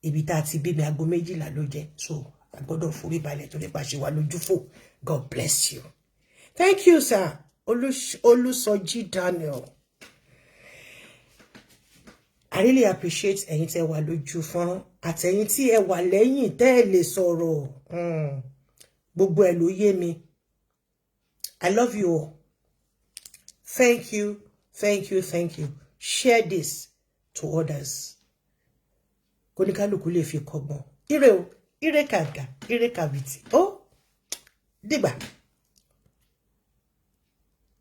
ibi tá a ti bí mi, aago 12 ló jẹ́, so a gbọ́dọ̀ forí balẹ̀ torí pàṣẹ wà lójú fò. God bless you. Thank you, sir. Olùsọjí Daniel, I really appreciate ẹ̀yin tẹ́ wà lójú fọ́nrán àtẹ̀yin tí ẹ wà lẹ́yìn tẹ́ ẹ lè sọ̀rọ̀. Gbogbo ẹ̀ ló yé mi. I love you all. Thank you, thank you, thank you. Share this to others, kóníkálùkù lè fi kọ́gbọ́n. Ire o, ire kàǹkà, ire kàbìtì, ó dìgbà.